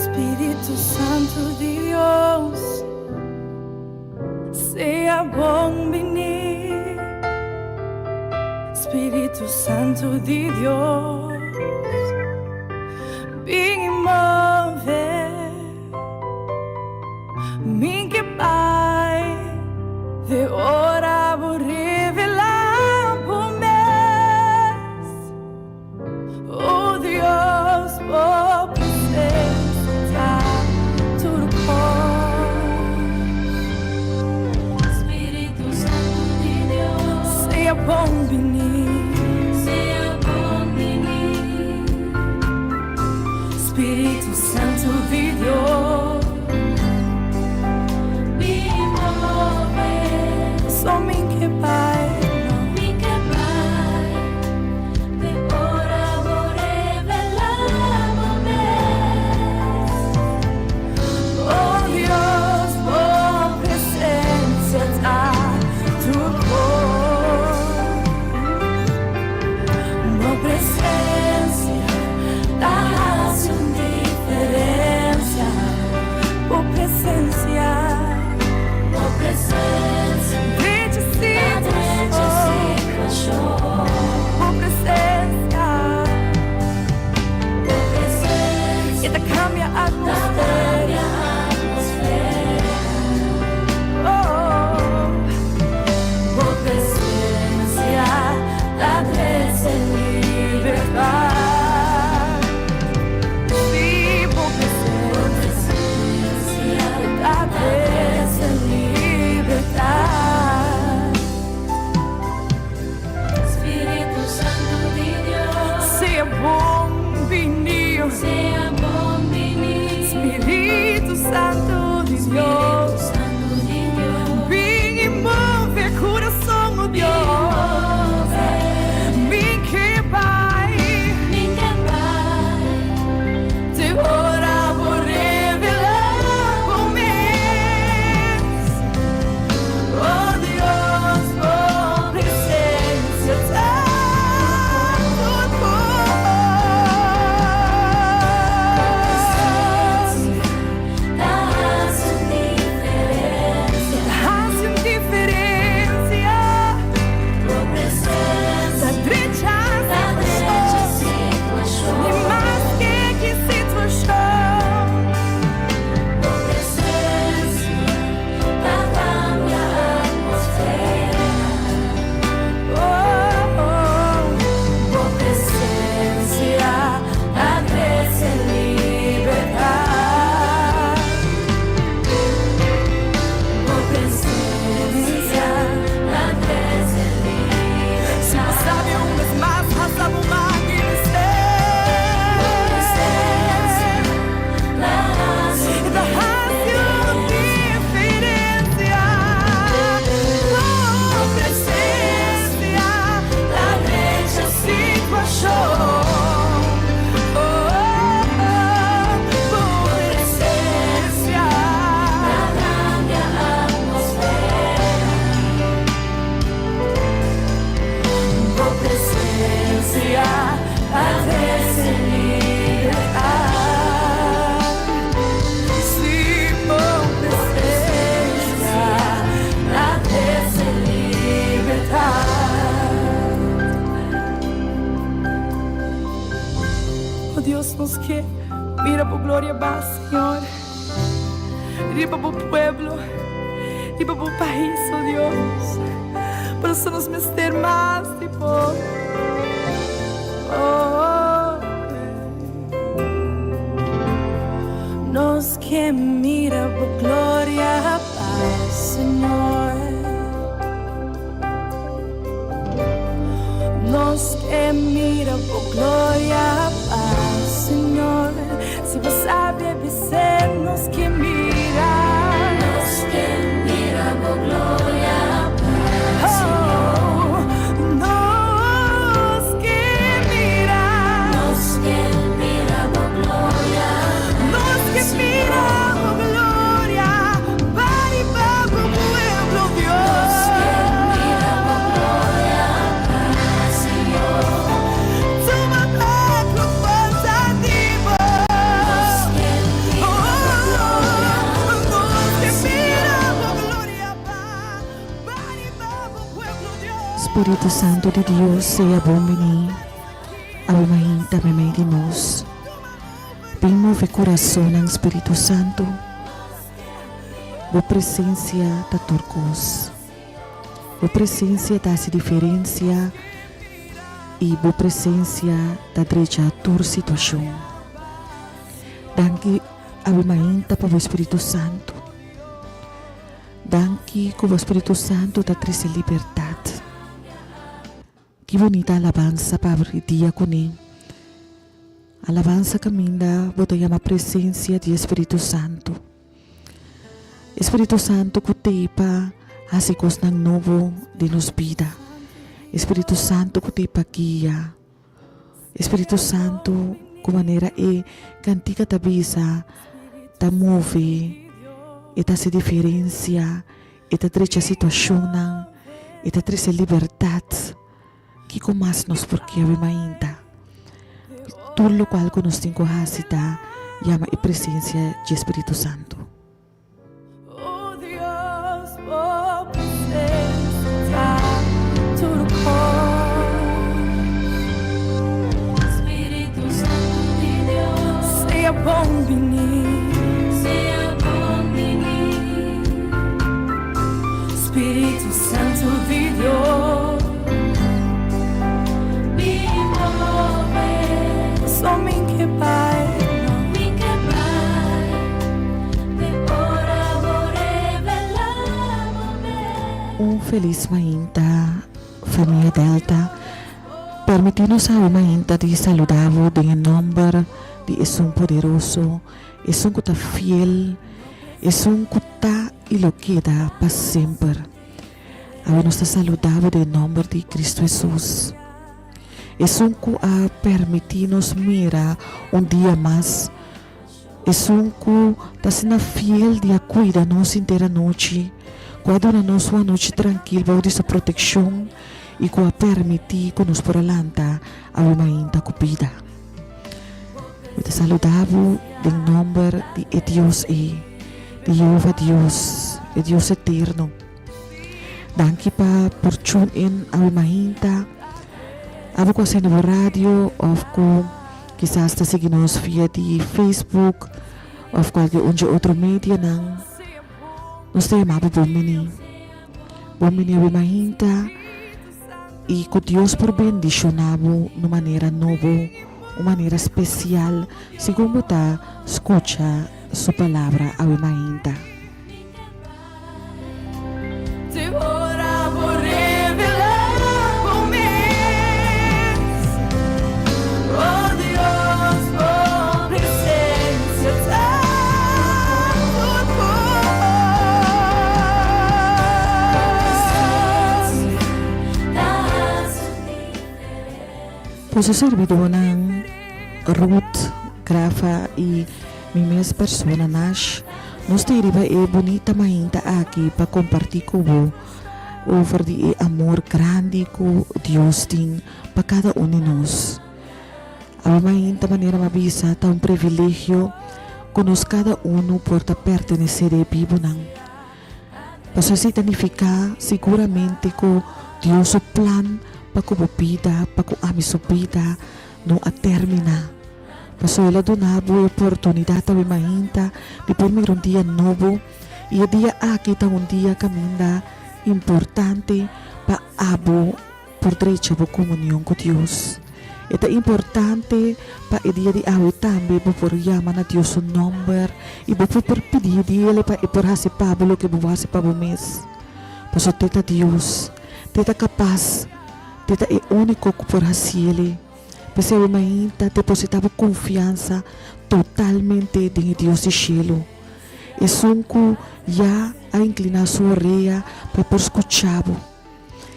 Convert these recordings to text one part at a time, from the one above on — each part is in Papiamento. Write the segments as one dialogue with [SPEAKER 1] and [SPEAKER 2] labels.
[SPEAKER 1] Spiritu Santu di Dios, sea bon bini. Spiritu Santu di Dios, bin i move. Mi ke bai te ora bo revelá bo mes. Oh Dios, bo presencia ta tur kos.
[SPEAKER 2] Spiritu Santu di Dios,
[SPEAKER 1] Sea bon bini.
[SPEAKER 2] Sea bon bini.
[SPEAKER 1] Spiritu Santu di Dios,
[SPEAKER 2] Bin move.
[SPEAKER 1] So mi ke bai, no.
[SPEAKER 2] Mi ke bai te ora bo revelá bo mes.
[SPEAKER 1] Oh Dios, bo presencia ta tur kos. Bo presencia ta hasi un diferensia. Bo presencia,
[SPEAKER 2] Bo presencia,
[SPEAKER 1] drecha
[SPEAKER 2] drecha
[SPEAKER 1] situashon.
[SPEAKER 2] Situashon.
[SPEAKER 1] Bo presencia,
[SPEAKER 2] Bo presencia,
[SPEAKER 1] e ta kambia
[SPEAKER 2] ta
[SPEAKER 1] atmosfera.
[SPEAKER 2] Kambia atmosfera.
[SPEAKER 1] Oh,
[SPEAKER 2] Bo presencia, ta trese libertat.
[SPEAKER 1] Si, bo
[SPEAKER 2] Bo
[SPEAKER 1] presencia
[SPEAKER 2] presencia,
[SPEAKER 1] ta
[SPEAKER 2] ta
[SPEAKER 1] trese
[SPEAKER 2] trese
[SPEAKER 1] libertat.
[SPEAKER 2] Spiritu Santu di Dios,
[SPEAKER 1] Sea bon bini.
[SPEAKER 2] Sea bon bini.
[SPEAKER 1] Spiritu Santu di
[SPEAKER 2] Spiritu
[SPEAKER 1] Dios,
[SPEAKER 2] Santu di Dios,
[SPEAKER 1] bin i move kurason, oh Dios. Mi ke bai,
[SPEAKER 2] Mi ke bai,
[SPEAKER 1] te ora bo revelá bo mes. Oh Dios, bo presencia ta tur kos.
[SPEAKER 2] Ta hasi un
[SPEAKER 1] Dios, nos ke mira bo gloria ba, Señor, riba bo pueblo, riba bo pais, oh Dios. Por eso nos mester mas di bo. Oh, Nos ke mira bo gloria ba, Señor. Nos ke mira bo gloria pa Señor. Si bo sabi bis'é nos ke mira.
[SPEAKER 2] Nos ke mira bo gloria pa Señor.
[SPEAKER 1] Nos ke mira.
[SPEAKER 2] Nos ke mira bo gloria.
[SPEAKER 1] Nos ke mira bo gloria pa riba bo pueblo Dios.
[SPEAKER 2] Nos ke mira bo gloria pa Señor.
[SPEAKER 1] Tuma bek lo falta di bo.
[SPEAKER 2] Nos ke mira bo gloria.
[SPEAKER 1] Nos ke mira bo gloria pa riba bo pueblo Dios.
[SPEAKER 3] Spiritu Santu di Dios sea bon bini awe mainta meimei di nos. Bin move kurasonnan Spiritu Santu. Bo presensia ta tur kos. Bo presensia ta hasi diferensia i bo presensia ta drecha tur situashon. Danki awe mainta pa bo Spiritu Santu. Danki ku bo Spiritu Santu ta trese libertat. Ki bunita alabansa pa abri dia kuné. Alabansa kaminda bo ta yama presensia di e Spiritu Santu. E Spiritu Santu ku t'ei pa hasi kosnan nobo den nos bida. E Spiritu Santu ku t'ei pa guia. E Spiritu Santu ku manera e kantika ta bisa ta move, e ta hasi diferensia, e ta drecha situashonnan, e ta trese libertat. Kiko mas nos por kere mainta? Tur lokual ku nos tin ku hasi ta yama e presensia dje Spiritu Santu.
[SPEAKER 1] Oh Dios, bo presensia ta tur kos.
[SPEAKER 2] Spiritu Santu di Dios.
[SPEAKER 1] Sea bon bini.
[SPEAKER 2] Sea bon bini.
[SPEAKER 1] Spiritu Santu di Dios.
[SPEAKER 2] Bin move.
[SPEAKER 1] So mi ke bai.
[SPEAKER 2] Mi ke bai. Te ora bo revelá bo mes.
[SPEAKER 3] Un felis mainta famia Delta. Permití nos awe mainta di saluda bo den e nomber di Esun Poderoso, Esun ku ta fiel, Esun ku ta i lo keda pa semper. Awe nos ta saluda bo den nomber di Cristo Hesus, Esun ku a permití nos mira un dia mas, Esun ku ta asina fiel di a kuida nos henter anochi, ku a duna nos un anochi trankil bou di su protekshon i ku a permití ku nos por a lanta awe mainta ku bida. Mi ta saluda bo den nomber di e Dios ei, di Jehova Dios, e Dios eterno. Danki pa por tune in awe mainta. Abo ku a sende bo radio of ku kisas ta sigui nos via di Facebook of kualke un dje otro medianan. Nos ta yama bo bon bini. Bon bini awe mainta i ku Dios por bendishona bo na un manera nobo, un manera spesial segun bo ta skucha su palabra awe mainta. Por su sirbidónan Ruth, Grafa i mi mes persona Nash, nos ta riba e bunita mainta aki pa kompartí ku bo over di e amor grandi ku Dios tin pa kada un di nos. Awe mainta manera mi a bisa ta un privilegio ku nos kada unu por ta pertenesé di e bibunan. Pasobra esei ta nifiká siguramente ku Dios su plan pa ku bo bida, pa ku ami su bida no a terminá. Pasobra el a duna bo e oportunidat awe mainta di por mira un dia nobo i e dia aki ta un dia kaminda importante pa abo por drecha bo komunion ku Dios. E ta importante pa e dia di awe tambe bo por yama na Dios su nòmber i bo por pidi di el pa e por hasi pa bo loke bo bo hasi pa bo mes. Pasobra te ta Dios, te ta kapas, te ta e úniko ku por hasiel. P'esei bo mainta depositá bo konfiansa totalmente den e Dios di shelu, esun ku ya a inkliná su orea pa e por skucha bo.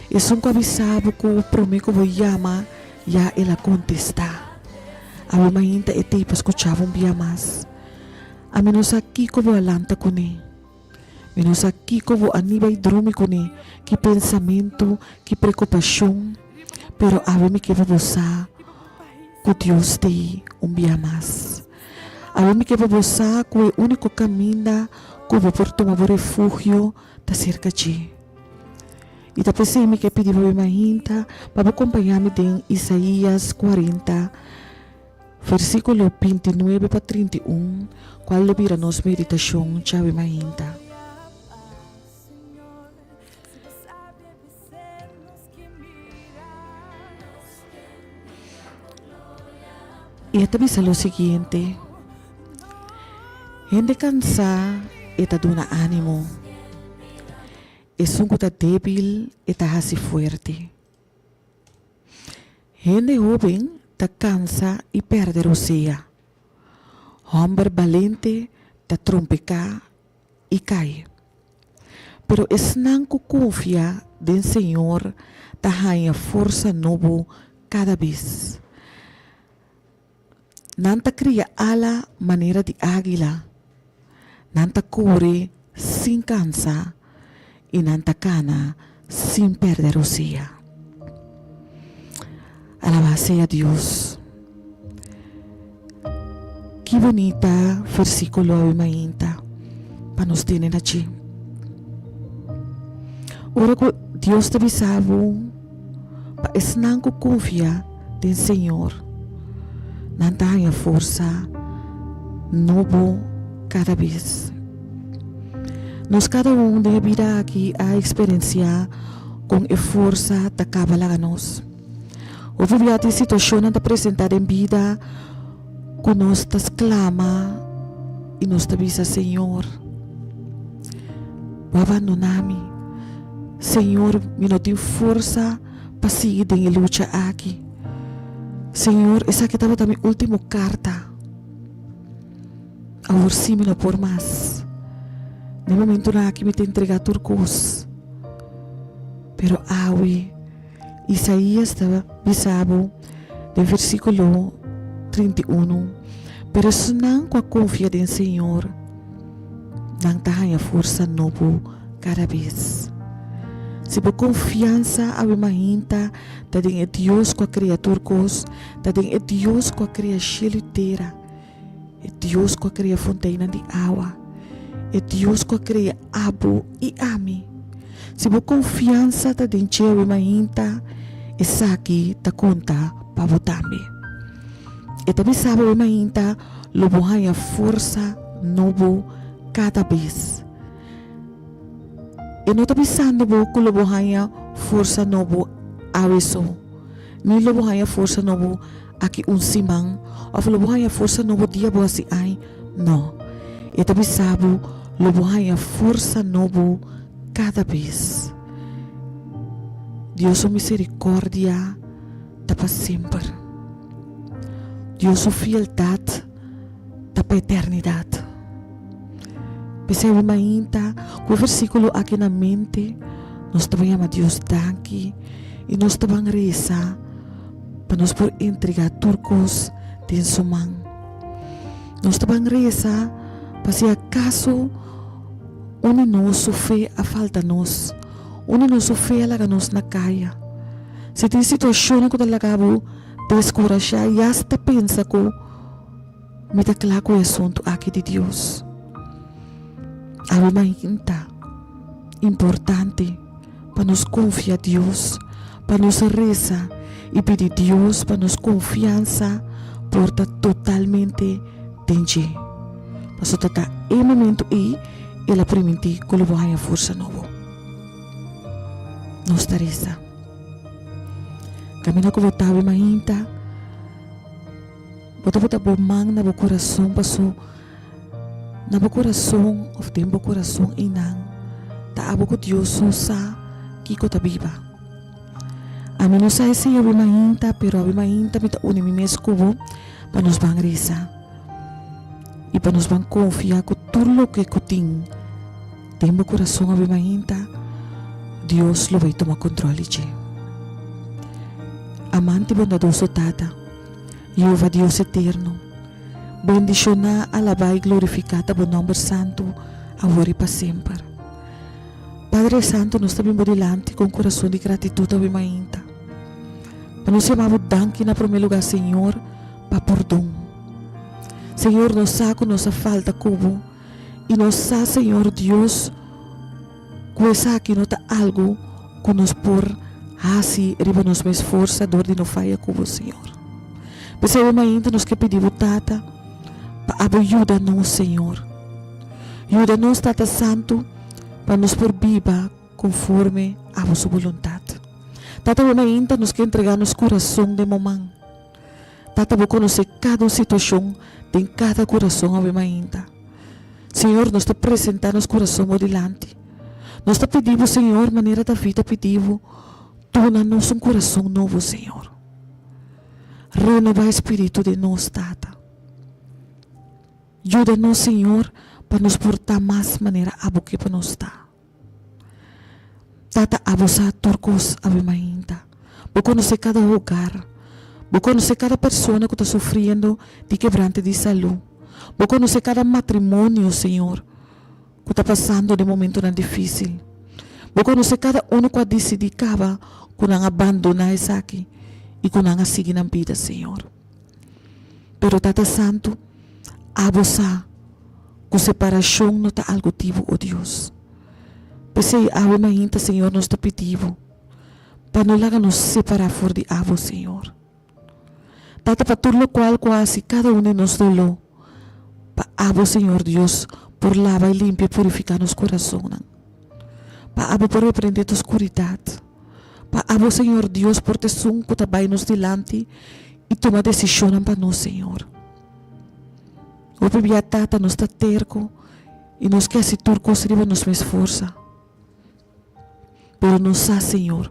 [SPEAKER 3] Esun ku a bisa bo ku promé ku bo yama, ya el a kontestá. Awe mainta e t'ei pa skucha bo un bia mas. Ami no sa kiko bo a lanta kuné. Mi no sa kiko bo a ni bai drumi kuné, ki pensamentu, ki preokupashon, pero awe mi ke pa bo sa ku Dios t'ei un bia mas. Awe mi ke pa bo sa ku e úniko kaminda ku bo por tuma bo refugio ta serka dje. I ta p'esei mi ke pidi bo be mainta pa bo kompañá mi den Isaías kuarenta, versíkulo bintinuebe pa 31, kual lo bira nos meditashon djawe mainta. I e ta bisa lo siguiente, Hende kansá e ta duna ánimo. Esun ku ta débil e ta hasi fuerte. Hende hóben ta kansa i pèrdè rosea. Hòmber balente ta trompeká i kai. Pero esnan ku konfia den Señor ta haña forsa nobo kada bes. Nan ta kria ala manera di águila, nan ta kore sin kansa i nan ta kana sin pèrdè rosea. Alabá sea Dios! Ki bunita versíkulo awe mainta pa nos tene na dje. Ora ku Dios ta bisa bo pa esnan ku konfia den Señor, nan ta haña forsa nobo kada bes. Nos kada un den e bida aki a eksperensiá kon e forsa ta kaba laga nos. Hopi bia tin situashonnan ta presentá den bida ku nos ta sklama i nos ta bisa, Señor, bo a bandoná mi. Señor, mi no tin forsa pa sigui den e lucha aki. Señor, esaki tabata mi último karta. Awor sí mi no por mas. Na e momentunan aki mi ta entregá tur kos. Pero awe, Isaías ta bisa bo den versíkulo 31, Pero esnan ku a konfia den Señor, nan ta haña forsa nobo kada bes. Si bo konfiansa awe mainta ta den e Dios ku a krea tur kos, ta den e Dios ku a krea shelu i tera, e Dios ku a krea fonteinnan di awa, e Dios ku a krea abo i ami, si bo konfiansa ta den dje awe mainta, esaki ta konta pa bo tambe. E ta bisa bo awe mainta lo bo haña forsa nobo kada bes. E no ta bisando bo ku lo bo haña forsa nobo awe so, ni lo bo haña forsa nobo aki un siman òf lo bo haña forsa nobo dia bo hasi ai. No, e ta bisa bo lo bo haña forsa nobo kada bes. Dios su miserikòrdia ta pa semper. Dios su fieldat ta pa eternidat. P'esei awe mainta, ku e versíkulo aki na mente, nos ta ban yama Dios danki i nos ta ban resa pa nos por entregá tur kos den su man. Nos ta ban resa pa si akaso un di nos su fe a falta nos, un di nos su fe a laga nos na kaya. Si tin situashonnan ku ta laga bo deskurashá i asta pensa ku Mi ta kla ku e asuntu aki di Dios. Awe mainta importante pa nos konfia Dios, pa nos resa i pidi Dios pa nos konfiansa por ta totalmente den dje. Pasobra ta e momento ei el a primintí ku lo bo haña forsa nobo. Nos ta resa. Kaminda ku bo ta awe mainta, bo ta bota bo man na bo kurason paso na bo kurason òf den bo kurason einan ta abo ku Dios so sa kiko ta biba. Ami no sa esei awe mainta, pero awe mainta mi ta uni mi mes ku bo pa nos ban resa i pa nos ban konfia ku tur loke ku tin den bo kurason awe mainta, Dios lo bai tuma kontrol di dje. Amante bondadoso Tata, Jehova Dios eterno, bendishoná, alabá i glorifiká ta bo nòmber santu awor i pa semper. Padre Santu, nos ta bin bo dilanti ku un kurason di gratitut awe mainta. Pa nos yama bo danki na promé lugá, Señor, pa pordon. Señor, nos sa ku nos a falta ku bo i nos sa, Señor Dios, ku esaki no ta algu ku nos por hasi riba nos mes forsa dor di no faya ku bo, Señor. P'esei awe mainta nos ke pidi bo, Tata, pa abo yuda nos, Señor. Yuda nos, Tata Santu, pa nos por biba konforme abo su boluntat. Tata, awe mainta nos ke entregá nos kurason den bo man. Tata, bo konosé kada un situashon den kada kurason awe mainta. Señor, nos ta presentá nos kurason bo dilanti. Nos ta pidi bo, Señor, manera David a pidi bo, duna nos un kurason nobo, Señor. Renobá e spiritu den nos, Tata. Yuda nos, Señor, pa nos por ta mas manera abo ke pa nos ta. Tata, abo sa tur kos awe mainta. Bo konosé kada hogar. Bo konosé kada persona ku ta sufriendo di kebrante di salú. Bo konosé kada matrimonio, Señor, ku ta pasando den momentonan difísil. Bo konosé kada unu ku a disidí kaba ku nan a bandoná esaki i ku nan a sigui nan bida, Señor. Pero Tata Santu, abo sa ku separashon no ta algu di bo, o Dios. P'esei awe mainta, Señor, nos ta pidi bo pa no laga nos separá for di abo, Señor. Tata, pa tur lokual ku a hasi kada un di nos doló, pa abo, Señor Dios, por laba i limpia i purifiká nos kurasonnan. Pa abo por reprendé tur skuridat. Pa abo, Señor Dios, por ta esun ku ta bai nos dilanti i tuma desishonnan pa nos, Señor. Hopi bia, Tata, nos ta terko i nos ke hasi tur kos riba nos mes forsa. Pero nos sa, Señor,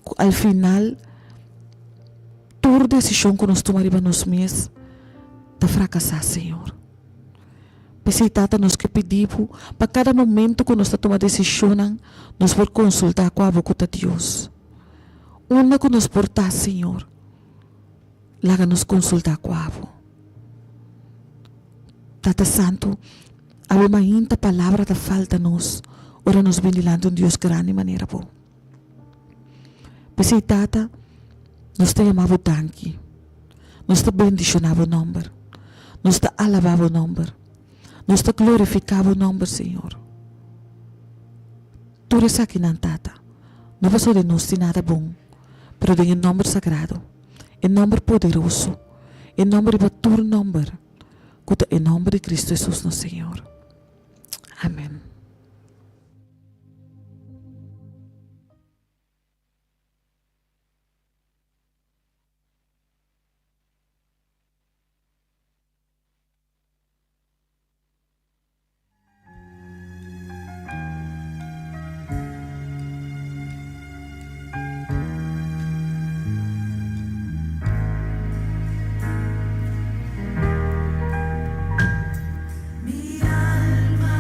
[SPEAKER 3] ku al final tur desishon ku nos tuma riba nos mes ta frakasá, Señor. P'esei, Tata, nos ke pidi Bo pa kada momento ku nos ta tuma desishonnan, nos por konsultá ku Abo ku ta Dios. Unda ku nos por ta, Señor, laga nos konsultá ku Abo. Tata Santu, awe mainta palabra ta falta nos ora nos bin dilanti un Dios grandi manera Bo. P'esei, Tata, nos ta yama Bo danki. Nos ta bendishoná Bo nòmber. Nos ta alabá Bo nòmber. Nos ta glorifiká Bo nòmber, Señor. Tur esakinan, Tata, no pasobra den nos tin nada bon, pero den e nòmber sagrado, e nòmber poderoso, e nòmber riba tur nòmber, ku ta e nòmber di Cristo Hesus nos Señor. Amèn.
[SPEAKER 2] Mi alma.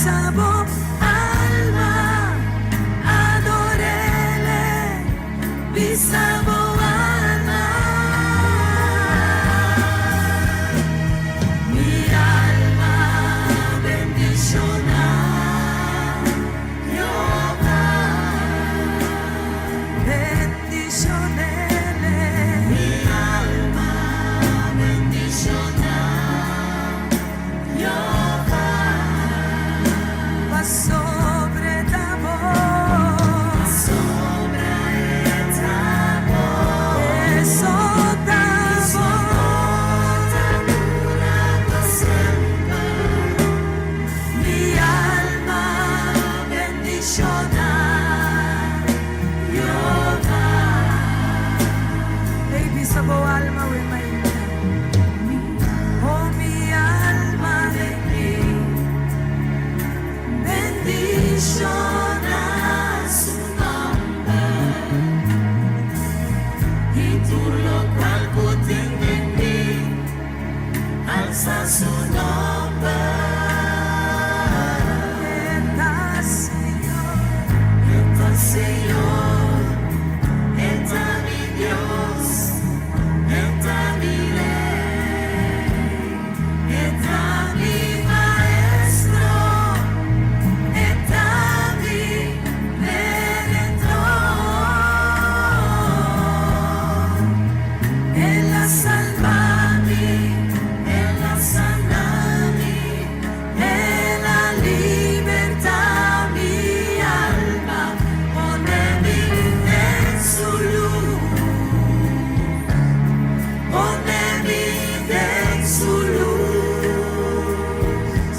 [SPEAKER 1] Bisa bo alma, adorele, bisa bo alma. Mi alma bendiciona Jehová. Bendicionele. Mi alma bendiciona Jehová. Pasobra e ta bon. Pasobra e ta bon. E ta bon. Dura pa semper. Mi alma bendiciona Jehová. Ei, bisa bo alma, awe mainta. Oh, mi alma den mi. Bendiciona su nomber. Y tur locual cu tin den mi, alsa su nomber. E ta Señor, e ta Señor, e ta mi Dios, e ta mi Rey, e ta mi Maestro, e ta mi Redentor. El a salba mi, El a sana mi, El a liberta mi alma, pone mi den su luz, pone mi den su luz.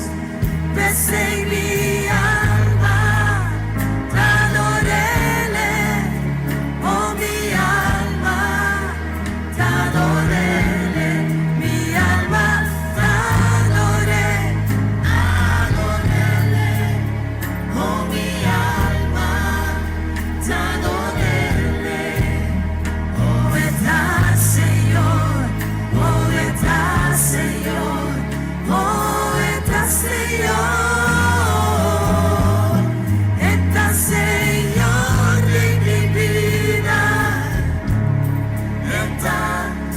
[SPEAKER 1] P'esey mi alma, t'adorele, oh mi alma, t'adorele, mi alma, t'adore, adorele, oh mi alma, t'adorele. Oh, e ta Señor, oh, e ta Señor, oh, e ta Señor, e ta Señor di mi bida, e ta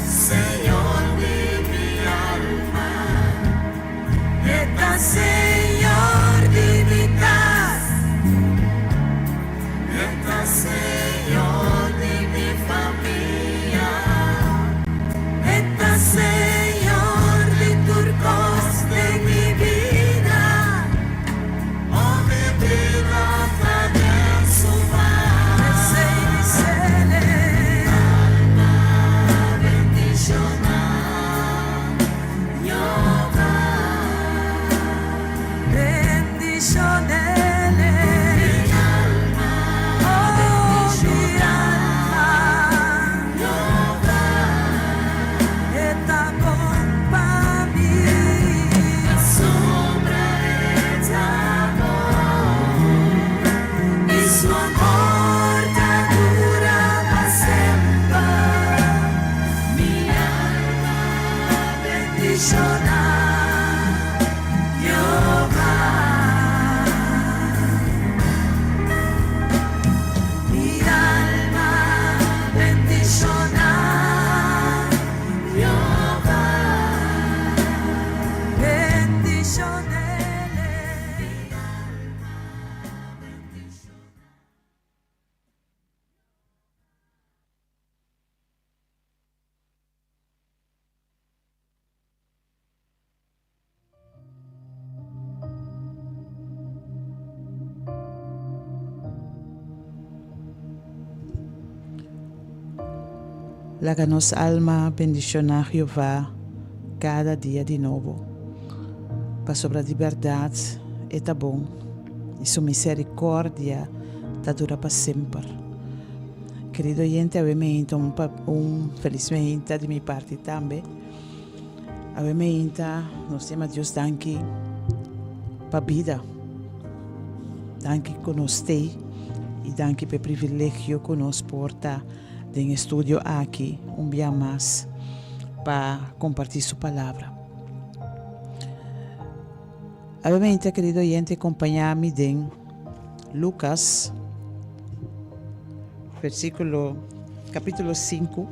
[SPEAKER 1] Señor di mi alma, e ta Señor di mi cas, e ta Señor di mi famia, e ta Señor di tur cos di mi bida. Oh, mi bida ta den su man. Alma bendiciona Jehová. Bendicionele. Mi alma, oh, mi alma, Jehová. E ta bon pa mi. Pasobra e ta bon. Y su amor ta dura pa semper. Mi alma bendiciona Jehová. Mi alma bendiciona Jehová. Bendicionele. Mi alma bendiciona.
[SPEAKER 4] Laga nos alma bendiciona Jehová cada dia di nobo. Pasobra di berdad e ta bon, y su misericordia ta dura pa semper. Querido oyente, awe meinta un, un feliz meinta di mi parti tambe. Awe meinta nos yama Dios danki pa bida. Danki ku nos tei i danki pa e privilegio ku nos por ta den e studio aki un bia mas pa kompartí su palabra. Awe kerido oyente kompañá mi den Lukas versíkulo kapítulo 5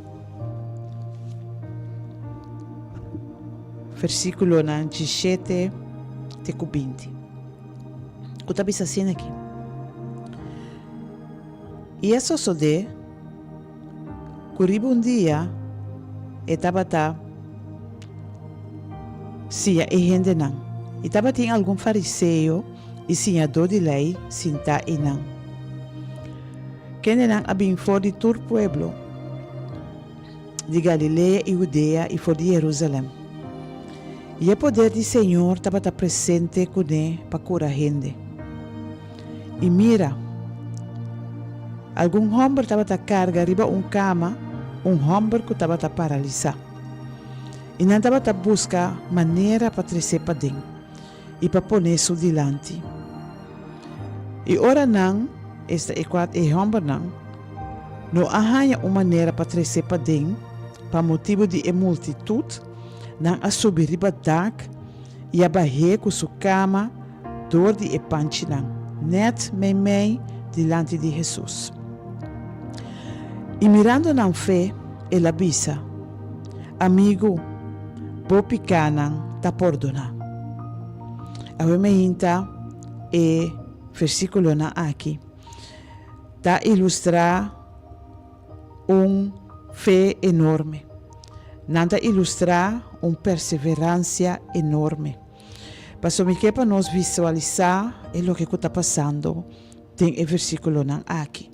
[SPEAKER 4] versíkulonan 17 te ku 20. Ku ta bisa asina aki. I a sosodé ku riba un dia e tabata siña e hendenan, i tabatin algun fariseo i siñadó di lei sintá einan, kendenan a bin for di tur pueblo di Galilea i Hudea i for di Herusalèm. I e poder di Señor tabata presente kuné pa kura hende. I mira! Algun hòmber tabata karga riba un kama un hòmber ku tabata paralisá. I nan tabata buska manera pa tres'é paden i pa pon'é su dilanti. I ora nan, esta e kuat e hòmbernan, no a haña un manera pa tres'é paden pa motibu di e multitut, nan a subi riba dak i a bah'é ku su kama dor di e panchinan, nèt meimei dilanti di Hesus. I mirando nan fe, el a bisa, Amigu, bo pikánan ta pordoná. Awe meinta e versíkulonan aki ta ilustrá un fe enorme. Nan ta ilustrá un perseveransia enorme. Pasobra mi ke pa nos visualisá e loke ku ta pasando den e versíkulonan aki.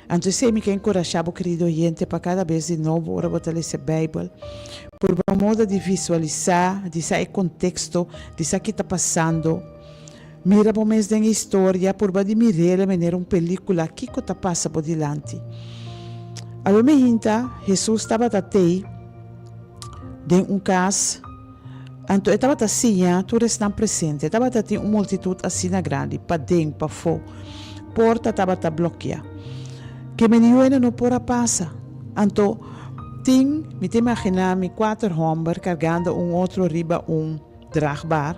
[SPEAKER 4] Anto esei mi ke enkurashá bo kerido oyente pa kada bes di nobo ora bo ta lesa e Beibel, purba un moda di visualisá, di sa e konteksto, di sa ki ta pasando. Mira bo mes den e historia, purba di mir'el manera un pelíkula kiko ta pasa bo dilanti. Awe mi hinta, Hesus tabata tei den un kas. Anto e tabata siña tur esnan presente. Tabata tin un multitut asina grandi, paden, pafó. Porta tabata blokiá. Ke meniuena no por a pasa. Anto, tin, mi ta imaginá mi, kuater hòmber kargando un otro riba un dragbar.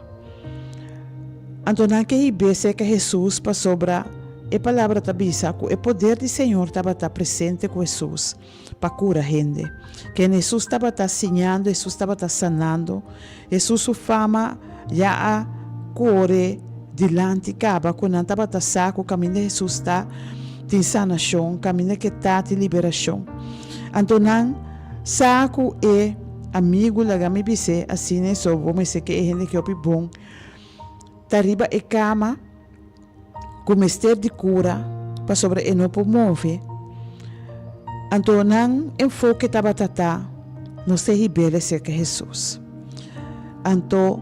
[SPEAKER 4] Anto nan ke hib'é serka Hesus pasobra e Palabra ta bisa ku e poder di Señor tabata presente ku Hesus. pa kura hende. Ken Hesus tabata siñando, Hesus tabata sanando. Hesus su fama ya a kore dilanti kaba ku nan tabata sa ku kaminda Hesus ta tin sanashon, kaminda ke ta tin liberashon. Anto nan sa ku e amigu, laga mi bis'é asina esou bo mester ke e hende ke hopi bon ta riba e kama. ku mester di kura pasobra e no por move. Anto nan enfoke tabata ta nos ta hib'el aserka Hesus. Anto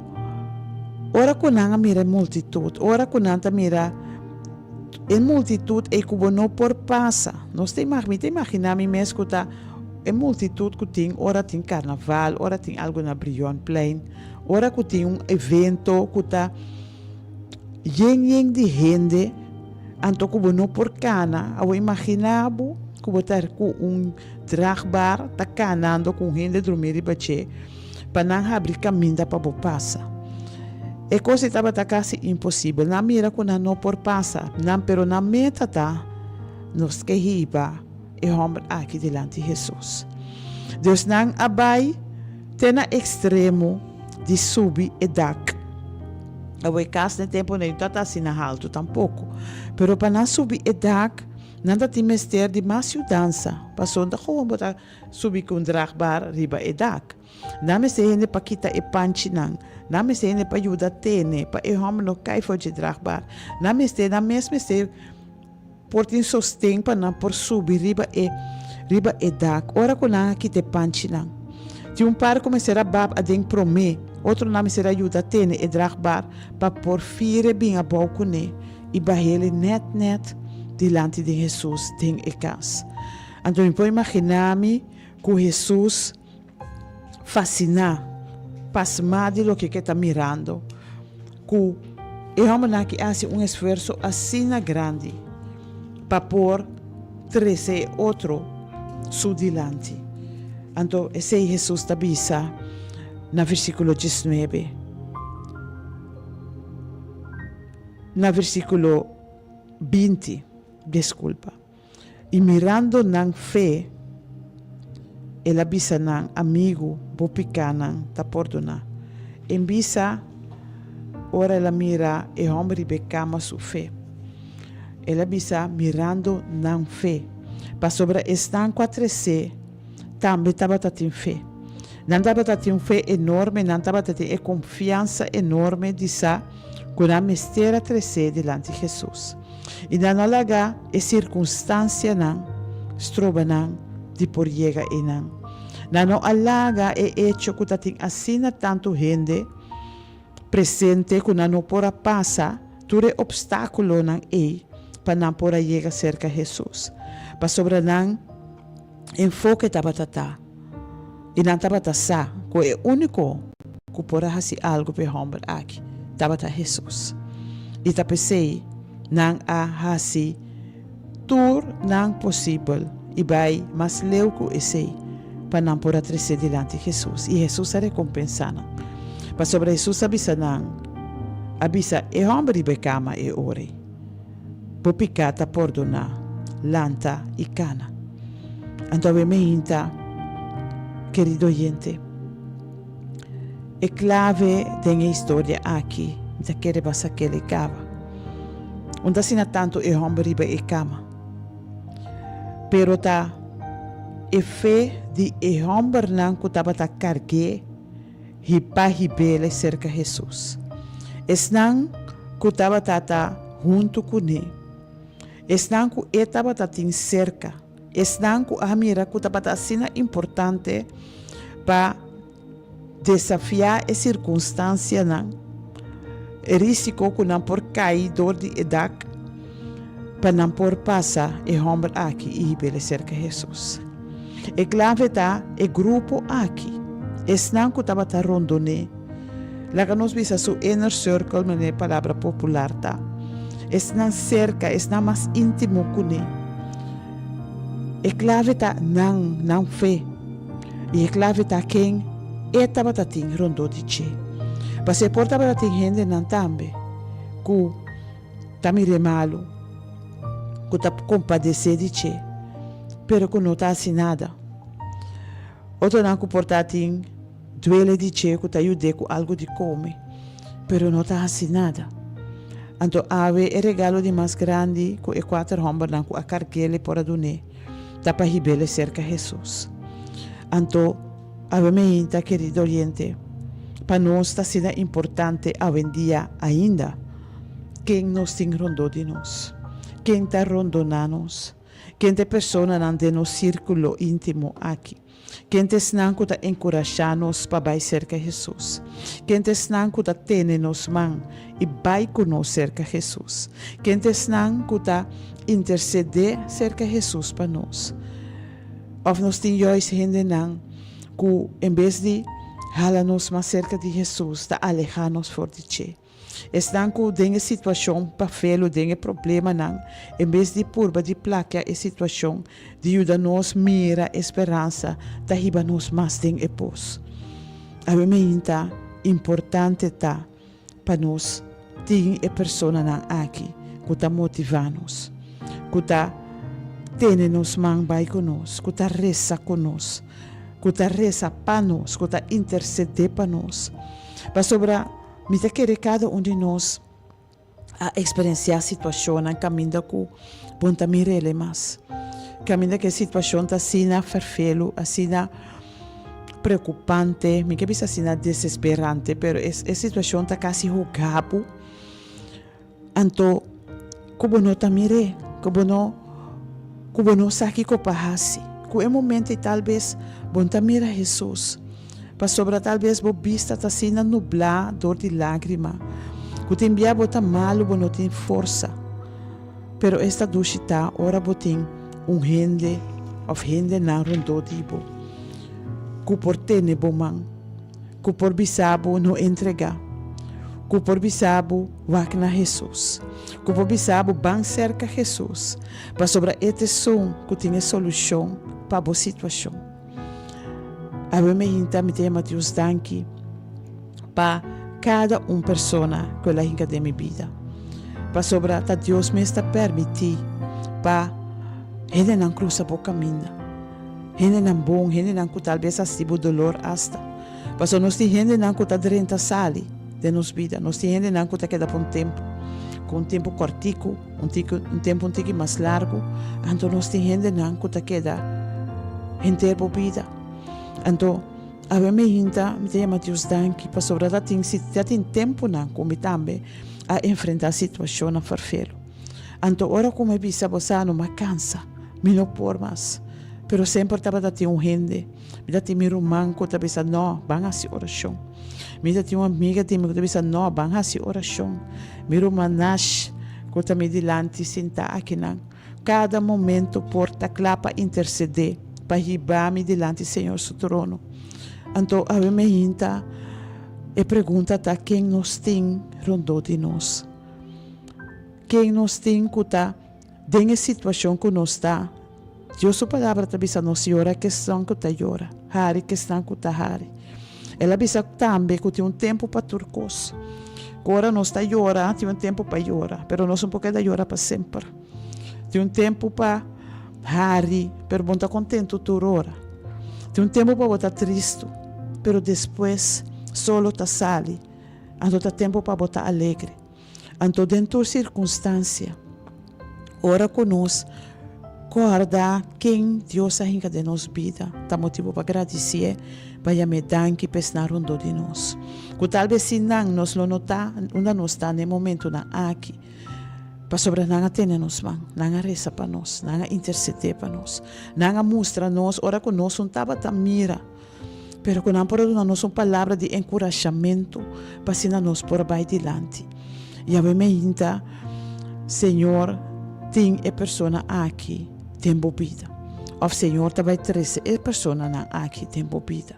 [SPEAKER 4] ora ku nan a mira e multitut, ora ku nan ta mira e multitut ei ku bo no por pasa, nos ta mi ta imaginá mi mes ku ta e multitut ku tin ora tin karnaval, ora tin algu na Brionplein, ora ku tin un evento ku ta. Yen yen di hende, anto ku bo no por kana. Awor imaginá bo ku bo ta ku un dragbar ta kanando ku un hende drumí riba dje pa nan habri kaminda pa bo pasa. E kos ei tabata kasi imposibel. Nan mira ku nan no por pasa, nan pero nan meta ta, Nos ke hiba e hòmber aki dilanti Hesus. Dus nan a bai te na ekstremo di subi e dak. Awor e kas na e tempu no tabata asina haltu tampoko. Pero pa nan subi e dak, nan ta tin mester di mas yudansa, pasobra no ta gewoon bo ta subi ku un dragbar riba e dak. Nan mester hende pa kita e panchinan, nan mester hende pa yuda tene, pa e hòmber no kai for dje dragbar. Nan mester, nan mes mester. Por tin sosten pa nan por subi riba e riba e dak ora ku nan a kita e panchinan. Tin un par ku mester a bab aden promé, otronan mester a yuda tene e dragbar pa por fire bin abou kuné i bah'el nèt nèt dilanti di Hesus den e kas. Anto mi por imaginá mi ku Hesus Fasiná, pasmá di loke ku e ta mirando, ku e hòmbernan aki a hasi un esfuerso asina grandi pa por trese e otro su dilanti. Anto esei Hesus ta bisa na versíkulo diesnuebe. Na versíkulo 20, diskulpa. I mirando nan fe, el a bisa nan, Amigu, bo pikánan ta pordoná. En bisa, ora el a mira e hòmber riba e kama su fe. El a bisa, mirando nan fe, pasobra esnan ku a tresé tambe tabata tin fe. Nan tabata tin un fe enorme, nan tabata tin e konfiansa enorme di sa ku nan mester a tresé dilanti Hesus. I nan no laga e sirkunstansianan stroba nan di por yega einan. Nan no a laga e echo ku ta tin asina tantu hende presente ku nan no por a pasa tur e opstákulonan ei pa nan por a yega serka Hesus, pasobra nan enfoke tabata ta i nan tabata sa ku e úniko ku por a hasi algu pa e hòmber aki tabata Hesus. I ta p'esei nan a hasi tur nan posibel i bai mas leu ku esei pa nan por a tresé dilanti Hesus, i Hesus a rekompensá nan. Pasobra Hesus a bisa nan, a bisa e hòmber riba e kama e ora ei, Bo piká ta pordoná, lanta i kana. Anto awe meinta, kerido oyente, e klave den e historia aki, mi ta kere basa kele kaba. Un ta asina tantu e hòmber riba e kama. Pero ta e fe di e hòmbernan ku tabata karg'é hipa hib'el serka Hesus. Esnan ku tabata ta huntu kuné, esnan ku e tabata tin serka, esnan ku a mira ku tabata asina importante pa Desafiá e sirkunstansianan, e rísiko ku nan por kai dor di e dak pa nan por pasa e hòmber aki i hib'el serka Hesus. E klave ta e grupo aki, esnan ku tabata rondon'é. Laga nos bisa su inner circle manera e palabra popular ta. Esnan serka, esnan mas íntimo kuné. E klave ta nan, nan fe. I e klave ta ken e tabata tin rondó di dje. Pasé por tabata tin hendenan tambe ku ta mir'é malu, ku ta kompadesé di dje, pero ku no ta hasi nada. Otronan ku por ta tin duele di dje ku ta yud'é ku algu di kome, pero no ta hasi nada. Anto awe e regalo di mas grandi ku e kuater hòmbernan ku a karg'é por a dun'é ta pa hib'é serka Hesus. Anto awe meinta, kerido oyente, pa nos ta asina importante awendia ainda ken nos tin rondó di nos, ken ta rondoná nos, ken ta e personanan den nos sírkulo íntimo aki. Ken ta esnan ku ta enkurashá nos pa bai serka Hesus? Ken ta esnan ku ta tene nos man i bai ku nos serka Hesus? Ken ta esnan ku ta intersedé serka Hesus pa nos? Òf nos tin juis hendenan ku en bes di hala nos mas serka di Hesus ta alehá nos for di dje? Esnan ku den e situashon pa felu den e problemanan, en bes di purba di plakia e situashon, di yuda nos mira e speransa, ta hiba nos mas den e pos. Awe meinta importante ta pa nos tin e personanan aki ku ta motivá nos, ku ta tene nos man bai ku nos, ku ta resa ku nos, ku ta resa pa nos, ku ta intersedé pa nos. Pasobra mi ta kere kada un di nos a eksperensiá situashonnan kaminda ku bo no ta mir'el mas, kaminda ku e situashon ta asina ferfelu, asina preokupante, mi ke bisa asina desesperante, pero e situashon ta kasi hoga bo. Anto ku bo no ta mir'é, ku bo no ku bo no sa kiko pa hasi. Ku e momento ei tal bes bo no ta mira Hesus, pasobra tal bes bo bista ta asina nublá dor di lágrima, ku tin bia bo ta malu, bo no tin forsa. Pero esta dushi ta ora bo tin un hende òf hendenan rondó di bo ku por tene bo man. Ku por bisa bo no entregá. Ku por bisa bo wak na Hesus. Ku por bisa bo ban serka Hesus, pasobra e ta esun ku tin e solushon pa bo situashon. Awe mi hinta mi ta yama Dios danki pa kada un persona ku el a hinka den mi bida. Pasobra ta Dios mes ta permití pa hendenan krusa bo kaminda. Hendenan bon, hendenan ku tal bes hasi bo dolor asta. Pasobra nos tin hendenan ku ta drenta sali den nos bida. Nos tin hendenan ku ta keda pa un tempu, ku un tempu kòrtiku, un tiki un tempu un tiki mas largu. Anto nos tin hendenan ku ta keda henter bo bida. Anto awe mi hinta mi ta yama Dios danki pasobra ta tin si ta tin tempunan ku mi tambe a enfrentá situashonnan ferfelu. Anto ora ku mi bisa bo sa no m'a kansa, mi no por mas. Pero semper tabata tin un hende, mi ta tin mi ruman ku ta bisa no, ban hasi orashon. Mi ta tin un amiga di mi ku ta bisa no, ban hasi orashon. Mi ruman Nash ku ta mi dilanti sintá akinan, kada momento por ta kla pa intersedé, pa hiba mi dilanti Señor su trono. Anto awe mi hinta e pregunta ta ken nos tin rondó di nos? Ken nos tin ku ta den e situashon ku nos ta? Dios su Palabra ta bisa nos yora ku esnan ku ta yora, hari ku esnan ku ta hari. El a bisa tambe ku tin un tempu pa tur kos. Ku ora nos ta yora, tin un tempu pa yora, pero nos no por keda yora pa semper. Tin un tempu pa hari, pero bo no ta kontentu tur ora. Tin un tempu pa bo ta tristu, pero despues solo ta sali, anto ta tempu pa bo ta alegre. Anto den tur sirkunstansia, ora ku nos kòrda ken Dios a hinka den nos bida, ta motibu pa gradisié, pa yam'é danki pa esnan rondó di nos. Ku tal bes sin nan nos lo no ta unda nos ta na e momentunan aki, pasobra nan a tene nos man, nan a resa pa nos, nan a intersedé pa nos, nan a mustra nos ora ku nos no tabata mira. Pero ku nan por a duna nos un palabra di enkurashamentu pa asina nos por bai dilanti. Yahweh meinta, Señor tin e persona aki den bo bida. Òf Señor ta bai trese e personanan aki den bo bida.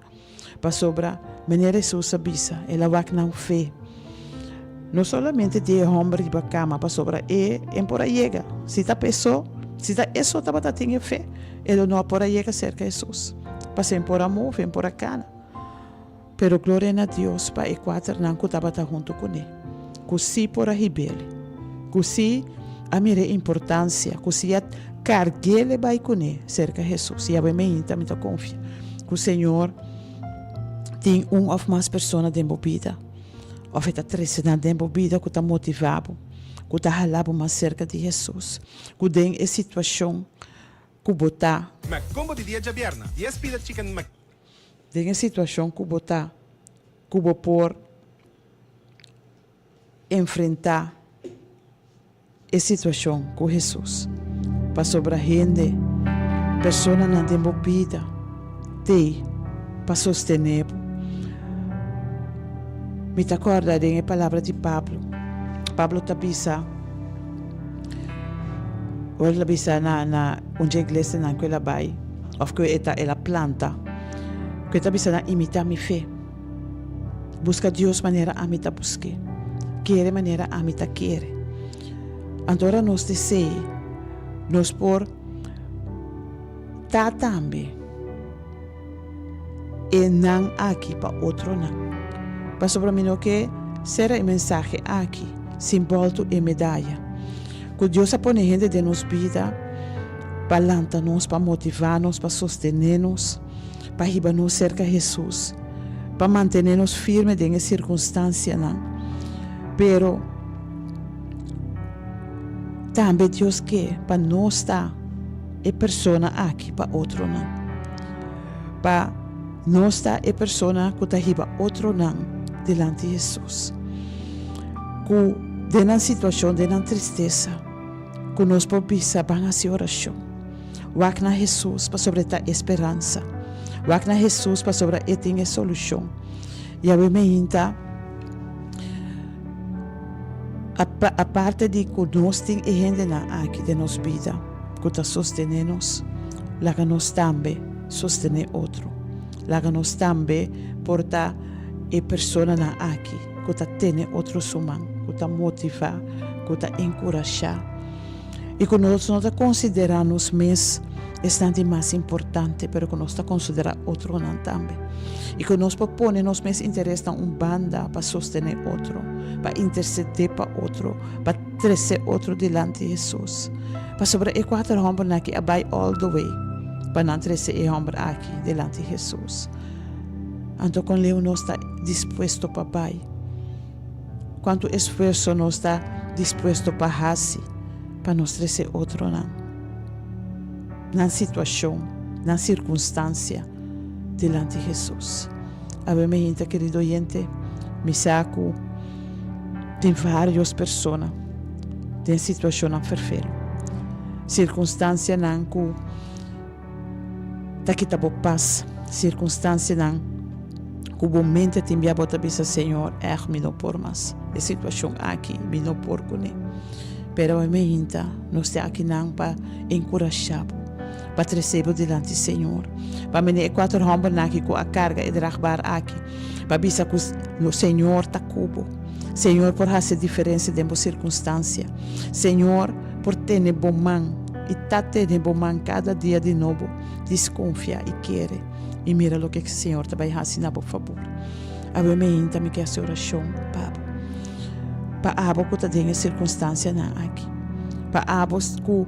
[SPEAKER 4] Pasobra, manera Hesus a bisa, el a wak nan fe. No solamente di e hòmber riba kama, pasobra e en por a yega. Si ta p'e so, si ta e so tabata tin e fe, e lo no a por a yega serka Hesus, pasobra en por a move, en por a kana. Pero gloria na Dios pa e kuaternan ku tabata huntu kuné, ku sí por a hib'el, ku sí a mira e importansia, ku sí a karg'el bai kuné serka Hesus. I awe meinta mi ta konfia ku Señor tin un òf mas persona den bo bida. Òf e ta trese nan den bo bida ku ta motivá bo, ku ta hala bo mas serka di Hesus, ku den e situashon ku bo ta.
[SPEAKER 5] Mac Combo di dia djabièrnè, dies pida Chicken Mac.
[SPEAKER 4] Den e situashon ku bo ta, ku bo por enfrentá e situashon ku Hesus. Pasobra hende, personanan den bo bida t'ei pa sostené bo. Mi ta kòrda den e palabra di Pablo. Pablo ta bisa, ora el a bisa na na un dje iglesianan ku el a bai òf ku e ta el a planta, ku e ta bisa nan, Imitá mi fe. Buska Dios manera ami ta busk'é. Kere manera ami ta kere. Anto ora nos desei, nos por ta tambe e nan aki pa otronan. Pasobra mi no ke sera e mensahe aki sin boltu e medaya. Ku Dios a pone hende den nos bida pa lanta nos, pa motivá nos, pa sostené nos. pa hiba nos serka Hesus, pa mantené nos firme den e sirkunstansianan. Pero tambe Dios ke pa nos ta e persona aki pa otronan, pa nos ta e persona ku ta hiba otronan dilanti Hesus, ku den nan situashon, den nan tristesa, ku nos por bisa ban hasi orashon. Wak na Hesus pasobra e ta e speransa. Wak na Hesus pasobra e tin e solushon. Yahweh meinta aparte di ku nos tin e hendenan aki den nos bida ku ta sostené nos, laga nos tambe sostené otro. Laga nos tambe por ta e personanan aki ku ta tene otro su man, ku ta motivá, ku ta enkurashá. I ku nos no ta konsiderá nos mes esnan di mas importante, pero ku nos ta konsiderá otronan tambe. I ku nos por pone nos mes interesnan un banda pa sostené otro, pa intersedé pa otro, pa trese otro dilanti Hesus. Pasobra e kuater hòmbernan aki a bai all the way pa nan trese e hòmber aki dilanti Hesus. Anto kon leu nos ta dispuesto pa bai? Kuantu esfuerso nos ta dispuesto pa hasi pa nos trese otronan, nan situashon, nan sirkunstansia dilanti Hesus? Awe mi hinta kerido oyente, mi sa ku tin varios persona den situashonnan ferfelu, sirkunstansianan ku ta kita bo pas, sirkunstansianan ku bo mente tin bia bo ta bisa, Señor, ègt mi no por mas, e situashon aki mi no por kuné. Pero awe meinta nos ta akinan pa enkurashá bo, pa trese bo dilanti Señor, pa mene e kuater hòmbernan aki ku a karga e dragbar aki, pa bisa ku Señor ta ku bo. Señor por hasi diferensia den bo sirkunstansia. Señor por tene bo man i ta tene bo man kada dia di nobo. Diskonfia i kere i mira loke Señor ta bai hasi na bo fabor. Awe meinta mi ke hasi orashon pa bo, pa abo ku ta den e sirkunstansianan aki, pa abo ku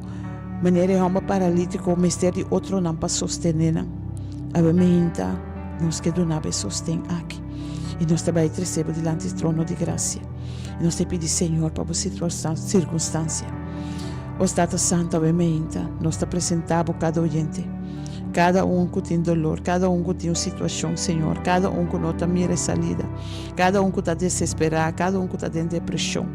[SPEAKER 4] manera e hòmber paralítiko mester di otronan pa sostené nan. Awe meinta nos ke duna bo e sosten aki i nos ta bai trese bo dilanti trono di grasia i nos ta pidi Señor pa bo sirkunstansia. Os Tata Santu awe meinta nos ta presentá bo kada oyente, kada un ku tin dolor, kada un ku tin un situashon, Señor, kada un ku no ta mira e salida, kada un ku ta desesperá, kada un ku ta den depreshon,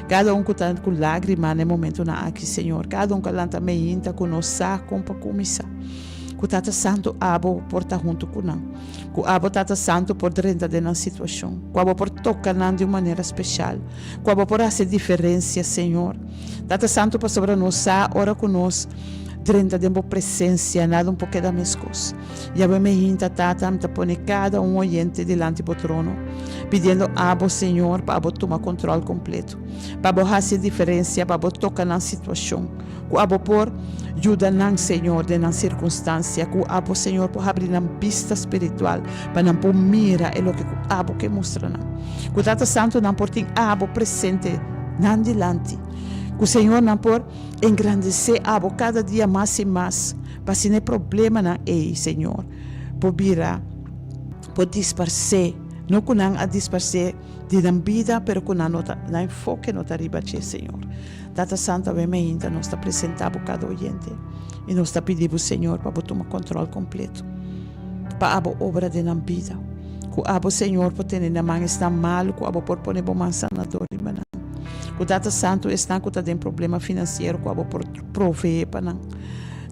[SPEAKER 4] kada un ku ta ku lágrima na e momentunan aki, Señor, kada un ku a lanta meinta ku no sa kon pa kuminsá. Ku Tata Santu abo por ta huntu ku nan. Ku abo Tata Santu por drenta den nan situashon. Ku abo por toka nan di un manera speshal. Ku abo por hasi diferensia, Señor. Tata Santu, pasobra nos sa ora ku nos drenta den bo presensia, nada un por keda meskos. Yahweh mi hinta, Tata, mi ta pone kada un oyente dilanti bo trono, pidiendo abo, Señor, pa abo tuma kontrol kompleto, pa abo hasi diferensia, pa abo toka nan situashon. Ku abo por yuda nan, Señor, den nan sirkunstansia. Ku abo, Señor, por habri nan bista spiritual pa nan por mira e loke ku abo ke mustra nan. Ku Tata Santu nan por tin abo presente nan dilanti. Ku, Señor, nan por engrandesé abo kada dia mas i mas, pa asina e problemanan ei, Señor, por bira, por disparsé. No ku nan a disparsé di nan bida, pero ku nan no ta, nan enfoke no ta riba dje, Señor. Tata Santu, awe mainta nos ta presenta bo kada oyente i nos ta pidi bo, Señor, pa bo tuma control completo, pa abo obra den nan bida. Cu abo, Señor, por tene na man esnan malu, cu abo por pone bo man sanador riba nan. Cu Tata Santu, esnan cu ta den problema financiero, cu abo por provee pa nan.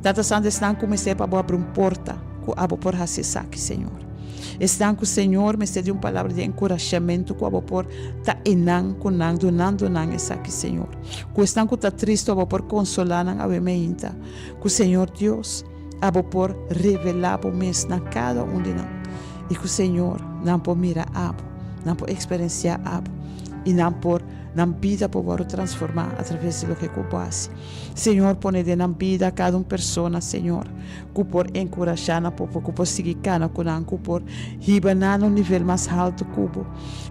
[SPEAKER 4] Tata Santu, esnan cu mester pa bo abri un porta, cu abo por haci esaki, Señor. Esnan ku Señor mester di un palabra di enkurashamentu ku abo por ta einan ku nan dunando nan esaki Señor. Ku esnan ku ta tristu abo por konsolá nan awe meinta. Ku Señor Dios abo por revelá bo mes na kada un di nan i ku Señor nan por mira abo, nan por eksperensiá abo i nan por nan bida por wòrdu transformá atraves di loke ku bo hasi. Señor pone den nan bida kada un persona Señor. ku por enkurashá nan por ku por sigui kana ku nan, ku por hiba nan na un nivel mas haltu ku bo.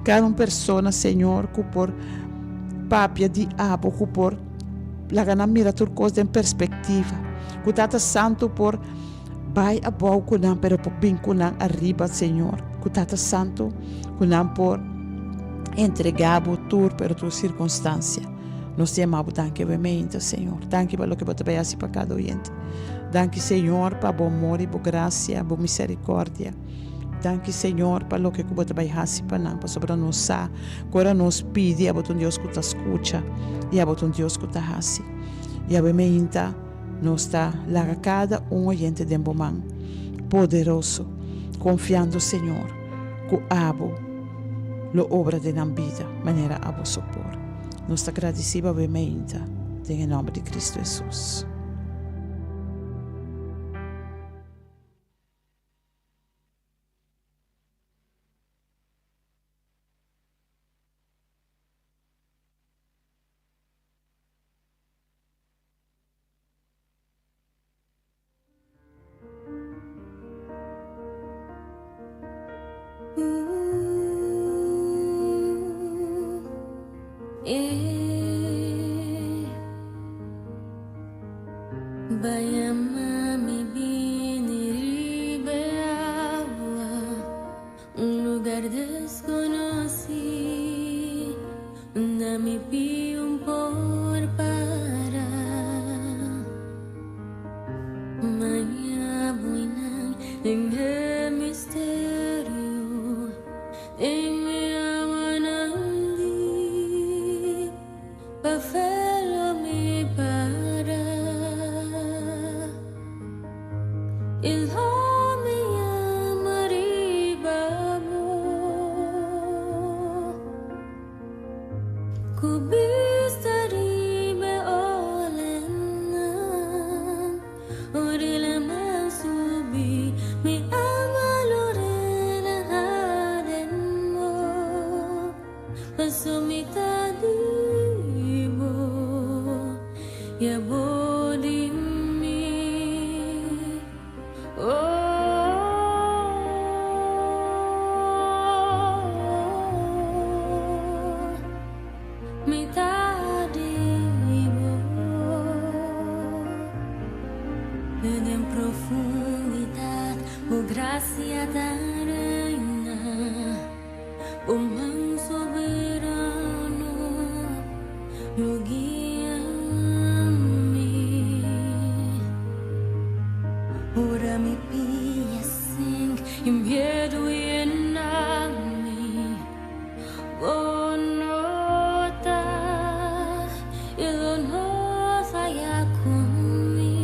[SPEAKER 4] Kada un persona, Señor, ku por papia di abo, ku por laga nan mira tur kos den perspektiva. Ku Tata Santu por bai abou ku nan, pero por bin ku nan ariba, Señor. Ku Tata Santu, ku nan por entregá bo tur, pero tur sirkunstansia. Nos ta yama bo danki awe meinta, Señor. Danki pa loke bo ta bai hasi pa kada oyente. Danki, Señor, pa bo amor i bo grasia, bo misericordia. Danki, Señor, pa loke ku bo ta bai hasi pa nan, pasobra nos sa ku ora nos pidi, abo ta un Dios ku ta skucha i abo ta un Dios ku ta hasi. I awe meinta nos ta laga kada un oyente den bo man poderoso, konfiando, Señor, ku abo lo obra den nan bida manera abo so por. Nos ta gradisí bo awe meinta den e nòmber di Kristu Hesus.
[SPEAKER 2] Bayama mi bini riba e awa, un lugar desconoci, unda mi piun por para. Maña buinan den e misterio, den e awanan diep. Pa fe lo mi para I lo mi yama riba bo Ku bista riba e olenan Ora e laman subi mi alma lo relaha den bo. Paso mi ta di bo y abo di mi. Oh, mi ta di bo. Den profundidad bo gracia ta reina. Bo man soberano lo guia mi. Ora mi pia sink i miedu yena mi, bo no ta i lo no faya ku mi.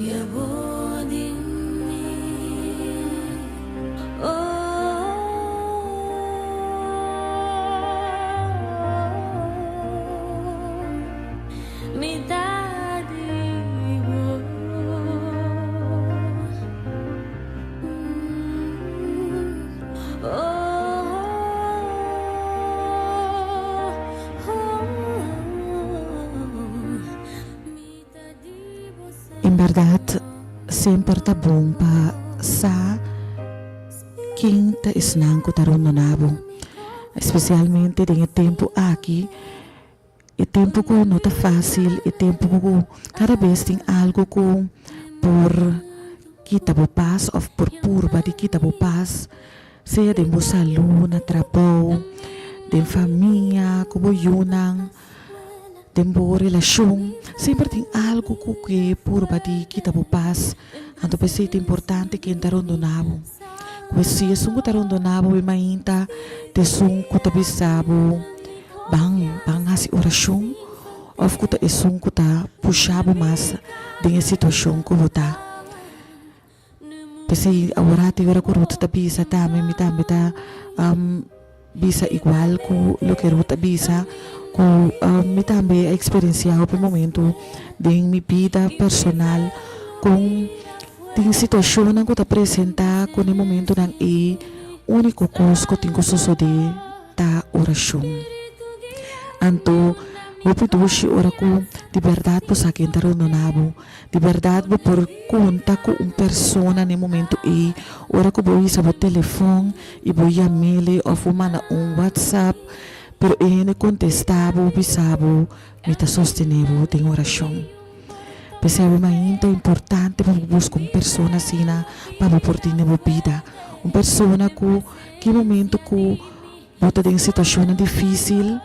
[SPEAKER 2] Ya bo di mi. Oh, mi ta di bo. Oh, mi ta di bo.
[SPEAKER 3] En bèrdat, semper ta bon pa sa ken ta esnan ku ta rondoná bo, espesialmente den e tempu aki, e tempu ku no ta fásil, e tempu ku kada bes tin algu ku por kita bo pas òf por purba di kita bo pas, sea den bo salú, na trabou, den famia, ku bo yunan. Den bo relashon semper tin algu ku ke purba di kita bo pas. Anto p'esei ta importante ken ta rondona bo. Ku si esun ku ta rondona bo e mainta ta esun ku ta bisa bo ban ban hasi orashon òf ku ta esun ku ta pusha bo mas den e situashon ku bo ta. P'esei awor te ora ku Ruth ta bisa tambe mi tambe ta bisa igual ku loke Ruth a bisa ku mi tambe a eksperensiá hopi momento den mi bida personal kon tin situashonnan ku ta presentá ku na e momentonan ei úniko kos ku tin ku sosodé ta orashon. Anto hopi dushi ora ku di bèrdat bo sa ken ta rondona bo. Di bèrdat bo por konta ku un persona na e momentu ei ora ku bo hisa bo telefòn i bo yam'ele òf bo manda un whatsapp, pero e hende kontestá bo bisa bo, Mi ta sostené bo den orashon. P'esei bo mainta importante pa bo buska un persona asina pa bo por tin den bo bida. Un persona ku ki momentu ku bo ta den situashonnan difísil,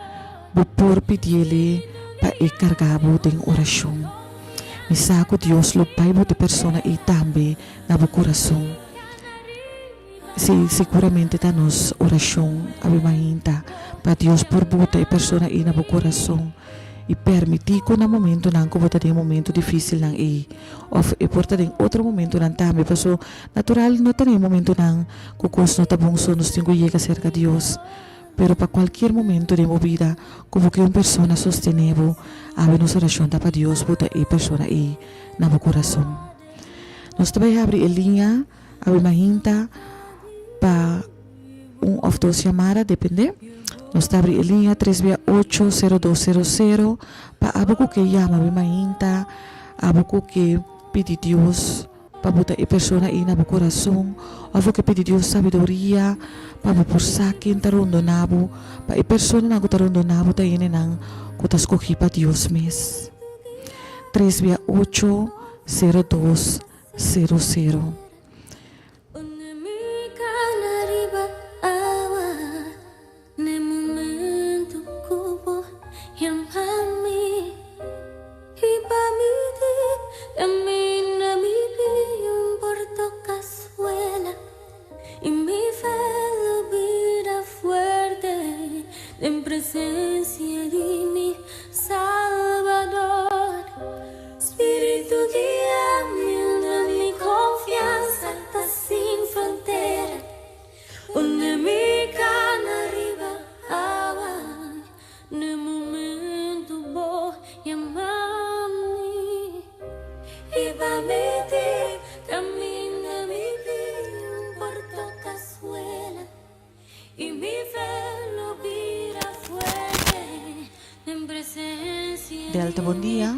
[SPEAKER 3] bo por pidiele pa e karga bo den orashon. Mi sa ku Dios lo bai bota e persona ei tambe na bo kurason. Sí, siguramente ta nos orashon awe mainta pa Dios por bota e persona ei na bo kurason i permití ku na momentunan ku bo ta den momentu difísilnan ei òf e por ta den otro momentunan tambe paso natural no ta den momentunan ku kos no ta bon so nos tin ku yega serka Dios. Pero pa cualkier momento den bo bida cu bo ke un persona sostene bo, awe nos oracion ta pa Dios bo ta e persona ey na bo curason. Nos ta bai habri e liña awe mahinta pa un of dos yamada, depende. Nos ta habri e liña tres bia ocho sero dos sero sero pa abo ku ke yama awe mahinta, abo ku ke pidi Dios pa bo ta e persona ei na bo kurason of bo ke pidi Dios sabiduria pa bo por sa ken ta rondona bo, pa e personanan ku ta rondona bo ta hendenan ku ta skohí pa Dios mes. Tres bia ocho sero dos sero sero. Delta bon dia.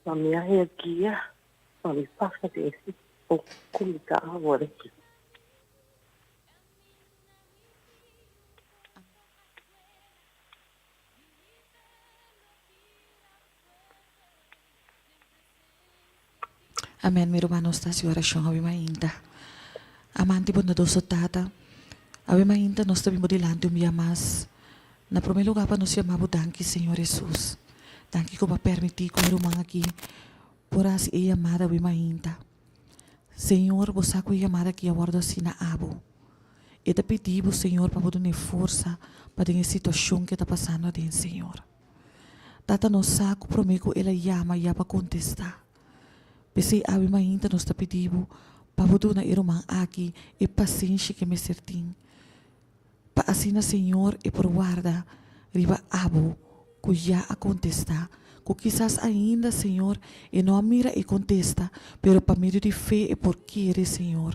[SPEAKER 6] Pa mi a haya guia pa mi pasa den e situacion cu mi ta awor aki.
[SPEAKER 3] Amen mi ruman nos ta haci oracion awe mainta. Amante bondadoso Tata, awe mainta nos ta bin bo dilanti un bia mas. Na prome lugar pa nos yama bo danki Señor Hesus. Danki ku bo a permiti ku e ruman aki por hasi e yamada awe mainta. Señor bo sa ku e yamada aki a wòrdu hasi na abo. E ta pidi bo Señor pa bo dun'e forsa pa den e situashon ku e ta pasando aden Señor. Tata nos sa ku prome ku el a yama ya bo a kontestá. P'esei awe mainta nos ta pidi bo pa bo duna e ruman aki e pasenshi ku e mester tin. Pa asina Señor e por warda riba abo ku ya a kontestá, ku kisas ainda, Señor, e no a mira e kontesta, pero pa medio di fe e por kere, Señor,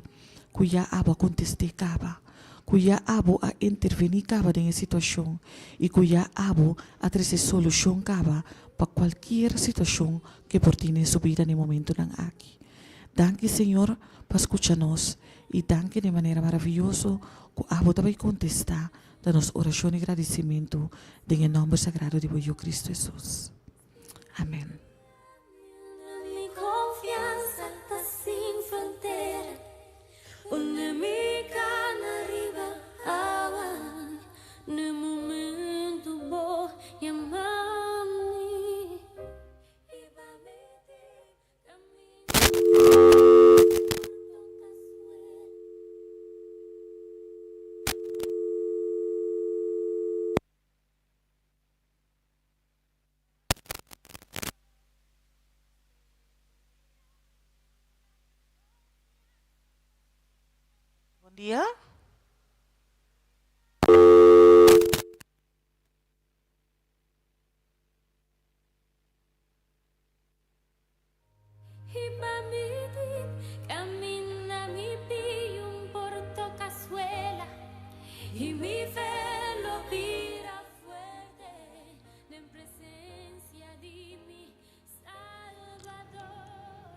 [SPEAKER 3] ku ya abo a kontest'é kaba, ku ya abo a intervení kaba den e situashon i ku ya abo a trese solushon kaba pa kualkier situashon ku e por tin den su bida na e momentunan aki. Danki, Señor, pa skucha nos. I danki den manera maravioso ku abo ta bai kontestá ta nos orashon di gradisimentu den e nòmber sagrado di bo Yu Kristu Hesus. Amèn. Bon dia.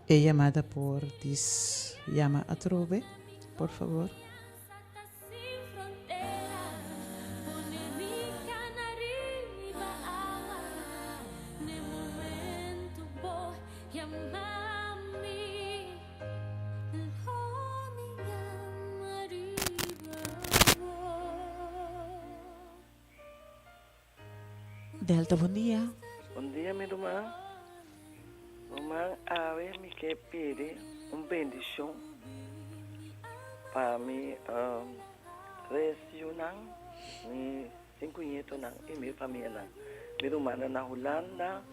[SPEAKER 4] E yamada por dis yama atrobe, por favor.
[SPEAKER 3] Delta bon dia.
[SPEAKER 6] Bon dia mi ruman. Ruman awe mi ke pidi un bendishon pa mi tres yunan, mi sinku ñetonan i mi famianan. Mi rumannan na Hulanda.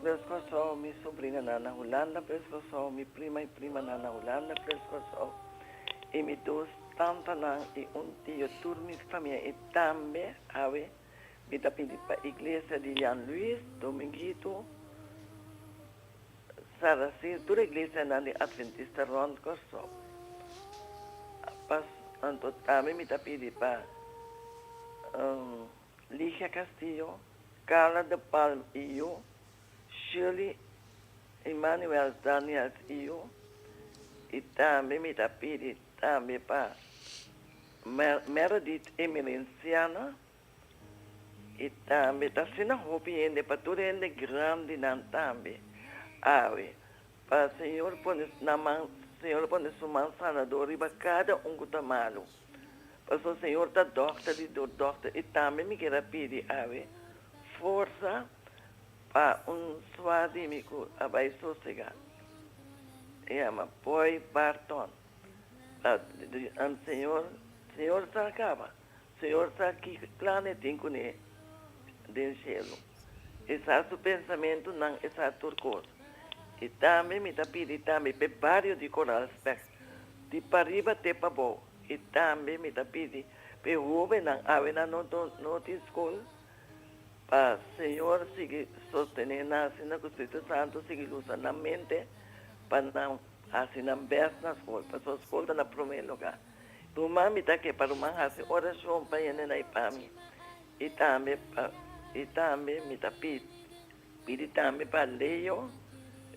[SPEAKER 7] Pres Kòrsou, mi sobrinanan na Hulanda Pres Kòrsou, mi prima i primanan na Hulanda Pres Kòrsou i mi dos tantanan i un tio tur mi famia i tambe awe mi ta pidi pa iglesia di Jan Luis, Dominguito, Saracir tur iglesianan di Adventista rònt Kòrsou. Pas anto tambe mi ta pidi pa Ligia Castillo, Carla de Palm i yu, Shirley Emanuels Daniels i yu, i tambe mi ta pidi tambe pa Meredith Emerenciana i tambe ta asina hopi hende pa tur hende grandinan tambe awe pa Señor pone nan man Señor pone su man sanador riba kada un ku ta malu. Paso Señor ta dokter di tur dokter i tambe mi kier a pidi awe forsa pa un swa di mi ku a bai sosega e yama Boy Barton pa Señor Señor sa kaba Señor sa ki plan e tin kuné den shelu e sa su pensamentunan e sa tur kos i tambe mi ta pidi tambe p'e bario di Coral Spek di pariba te pabou. I tambe mi ta pidi pa e hobennan awe nan no tin skol pa Señor sigui sostene nan asina ku Spiritu Santu sigui lusa nan mente pa nan hasi nan best na skol pasobra skol ta na prome lugar. Ruman mi ta ke pa ruman hasi orashon pa hendenan i pa mi i tambe pa i tambe mi ta pidi tambe pa Leo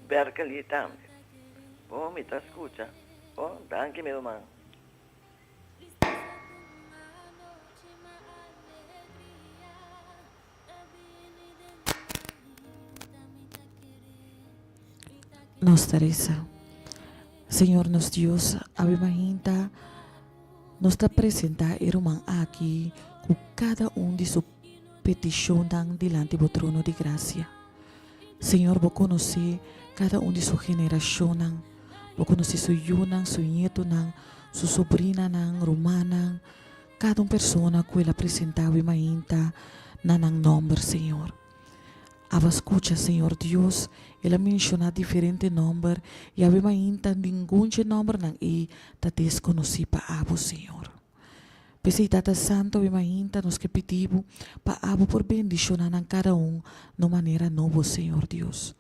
[SPEAKER 7] Berkeley tambe. Bo mi ta skucha. Bo danki mi ruman.
[SPEAKER 3] Nos ta resa. Señor nos Dios, awe mainta nos ta presenta e ruman aki ku kada un di su petishonnan dilanti bo trono di grasia. Señor, bo konosé kada un di su generashonnan. Bo konosé su yunan, su ñetonan, su sobrinanan, rumannan, kada un persona ku el a presentá awe mainta na nan nòmber, Señor. Aba skucha, Señor Dios, el a menshoná diferente nòmber i awe mainta ningun dje nòmbernan ei ta deskonosí pa abo, Señor. P'esei, Tata Santu, awe mainta nos ke pidi bo pa abo por bendishoná nan kada un na un manera nobo, Señor Dios.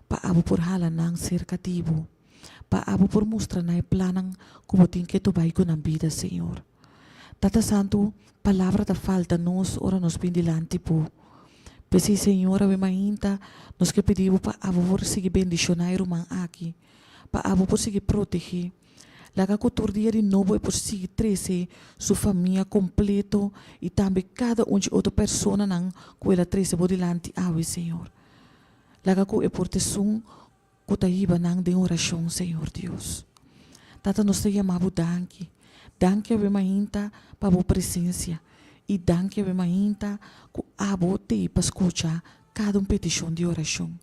[SPEAKER 3] Pa abo por hala nan serka di bo. Pa abo por mustra nan e plannan ku bo tin ke tobai ku nan bida, Señor. Tata Santu, palabra ta falta nos ora nos bin dilanti bo. P'esei, Señor, awe mainta nos ke pidi bo pa abo por sigui bendishoná e ruman aki, pa abo por sigui protegé. Laga ku tur dia di nobo e por sigui trese su famia kompleto i tambe kada un dje otro personanan ku el a trese bo dilanti awe, Señor. Laga ku e por ta esun ku ta hiba nan den orashon, Señor Dios. Tata, nos ta yama bo danki. Danki awe mainta pa bo presensia i danki awe mainta ku abo t'ei pa skucha kada un petishon di orashon.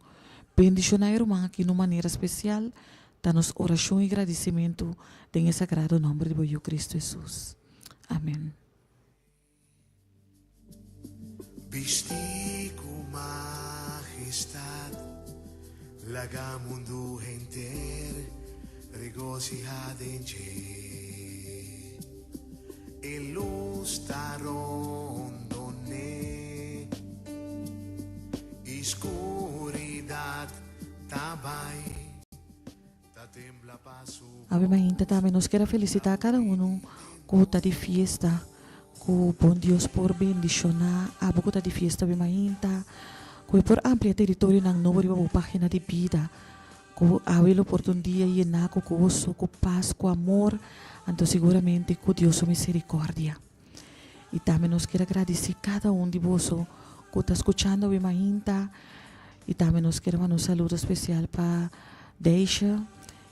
[SPEAKER 3] Bendishoná e ruman aki na un manera spesial. Ta nos orashon i gradisimentu den e sagrado nòmber di bo Yu Kristu Hesus. Amen.
[SPEAKER 8] Bisti ku majestat, laga mundu henter regosihá den dje. E lus ta rondon'é i skuridat Ta bai ta tembla pa su
[SPEAKER 3] Awe mainta tambe nos kier a felicita cada uno cu ta di fiesta cu bon Dios por bendiciona abo cu ta di fiesta awe mainta cu e por amplia territorionan nobo riba bo pagina di bida cu awe lo por ta un dia yena cu goso cu paz cu amor anto siguramente cu Dios su misericordia. I tambe nos kier a gradisí kada un di boso ku ta skuchando awe mainta. I tambe nos kier a manda un saludo spesial pa Deisha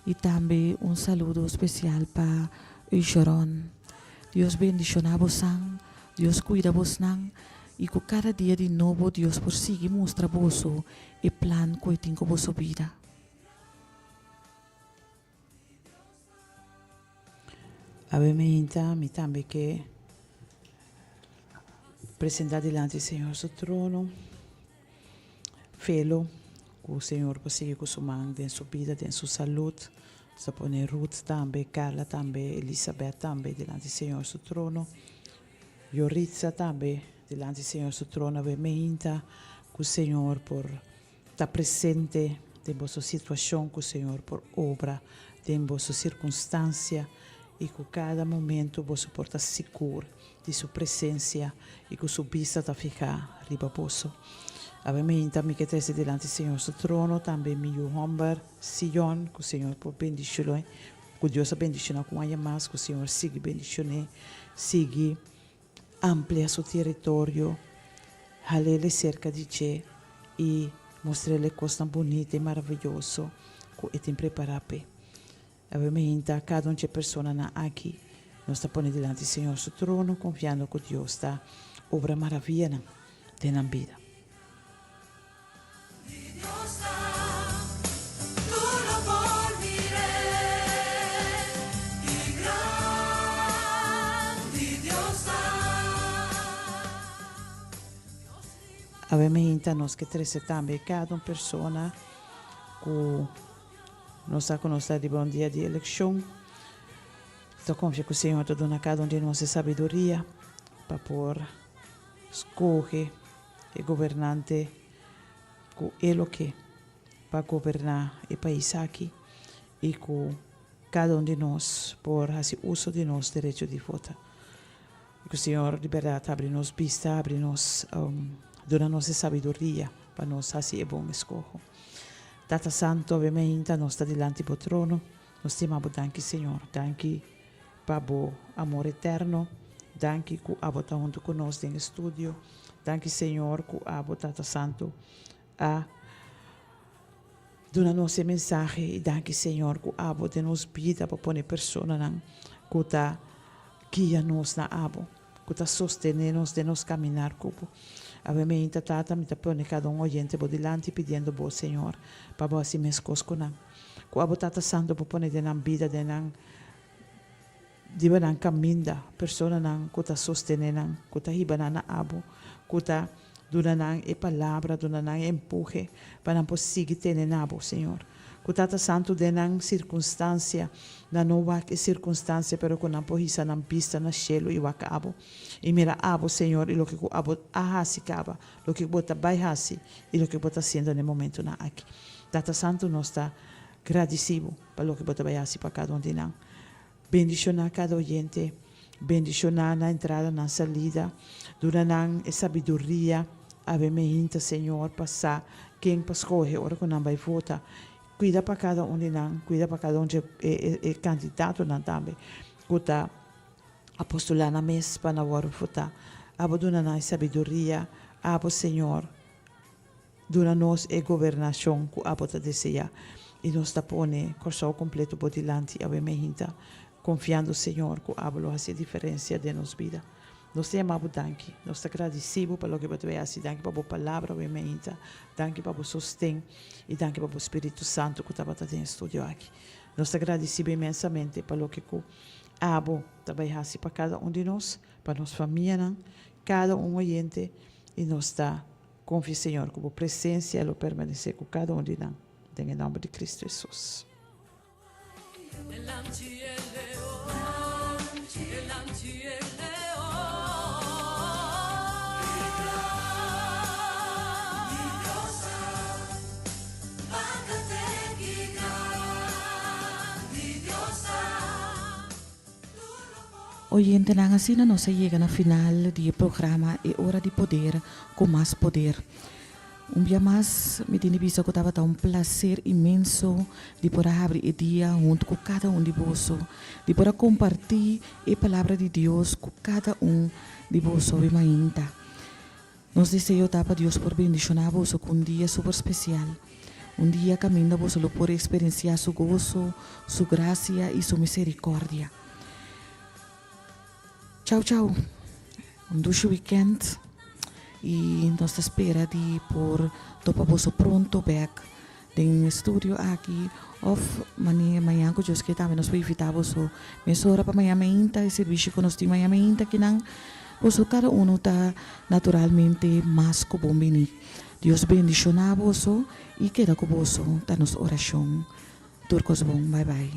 [SPEAKER 3] i tambe un saludo spesial pa Usheron. Dios bendishoná bosan, Dios kuida bosnan i ku kada dia di nobo Dios por sigui mustra boso e plan ku e tin ku boso bida.
[SPEAKER 4] Awe mainta mi tambe ke presenta dilanti Señor su trono. Felo. Ku Señor por sigui ku su man den su bida, den su salud. Nos ta pone Ruth tambe, Carla tambe, Elizabeth tambe dilanti Señor su trono. Yoritza tambe dilanti Señor su trono awe meinta. Ku Señor por ta presente den boso situacion, ku Señor por obra den boso circunstancia y ku cada momento boso por ta sigur di su presencia y cu su bista ta fiha riba boso. Awe mainta mi ke trece dilanti Señor su trono tambe mi yu homber Sion, cu Señor por bendiciolo, cu Dios a bendiciona cu un aña mas, cu Señor sigui bendicion'e, sigui amplia su territorio, hal'ele cerca di dje y mustr'ele cosnan bunita y maravilloso cu e tin prepara p'e. Awe mainta kada un dje personanan aki nos ta pone dilanti Señor su trono konfiando ku Dios ta obra maravianan den nan bida. Awe mainta nos ke trese tambe kada un persona ku. Nos sa ku nos ta riba un dia di elekshon. Ta konfia ku Señor ta duna kada un di nos e sabiduria pa por skohe e gobernante ku e lo ke pa goberná e pais aki i ku kada un di nos por hasi uso di nos derecho di vota. I ku Señor di bèrdat habri nos bista, habri nos, duna nos e sabiduria pa nos hasi e bon eskoho. Tata Santo, awe meinta nos ta dilanti bo trono, nos ta yama bo danki Señor, danki pa bo amor eterno, danki ku abo ta huntu ku nos den e studio, danki Señor ku abo Tata Santo a duna nos e mensahe i danki Señor ku abo den nos bida pa pone personanan ku ta guia nos na abo, ku ta sostené nos den nos kaminar ku bo. Awe meinta, Tata, mi ta pone kada un oyente bo dilanti pidiendo bo, Señor, pa bo hasi meskos ku nan. Ku abo, Tata Santu, bo pone den nan bida, den nan riba nan kaminda, personanan ku ta sostené nan, ku ta hiba nan na abo, ku ta duna nan e palabra, duna nan e empuhe pa nan por sigui tene na bo, Señor. Ku Tata Santu den nan sirkunstansia, nan no wak e sirkunstansia, pero ku nan por hisa nan bista na shelu i wak abo, i mira abo, Señor, i loke ku abo a hasi kaba, loke ku bo ta bai hasi, i loke ku bo ta hasiendo na e momentunan aki. Tata Santu, nos ta gradisí bo pa loke bo ta bai hasi pa kada un di nan. Bendishoná kada oyente, bendishoná nan entrada, nan salida, duna nan e sabiduria, awe meinta, Señor, pa sa ken pa skohe ora ku nan bai vota. Kuida pa kada un di nan, kuida pa kada un dje e kandidatonan tambe ku ta apostulá nan mes pa nan wòrdu votá. Abo duna nan e sabiduria, abo, Señor. Duna nos e gobernashon ku abo ta deseá, i nos ta pone Kòrsou kompleto bo dilanti awe mehinta, konfiando Señor ku abo lo hasi e diferensia den nos bida. Nos ta yama bo danki, nos ta gradisí bo pa loke bo ta bay hasi, danki pa bo palabra awe mehinta, danki pa bo sosten i danki pa bo Spiritu Santu ku tabata den e studio aki. Nos ta gradisí bo inmensamente pa loke ku abo ta bay hasi pa kada un di nos, pa nos famianan, kada un oyente i nos ta Confia Señor cu bo presencia lo permanece cu cada un di nan den e nomber di Cristo Jesus.
[SPEAKER 3] Oyentenan, asina nos a yega na final di e programa E Ora di Poder ku Mas Poder. Un bia mas mi tin di bisa ku tabata un plaser inmenso di por a habri e dia huntu ku kada un di boso, di por a kompartí e Palabra di Dios ku kada un di boso awe mainta. Nos deseo ta pa Dios por bendishoná boso ku un dia super spesial, un dia kaminda boso lo por eksperensiá Su goso, Su grasia i Su miserikòrdia. Chau chau, un dushi wikènt i nos ta spera di por topa boso pronto bèk den e studio aki òf manera mañan ku Dios ke tambe nos por invitá boso mesora pa mañan mainta e servisio ku nos tin mañan mainta kinan boso kada uno ta naturalmente mas ku bon bini. Dios bendishoná boso i keda ku boso ta nos orashon. Tur kos bon. Bai bai.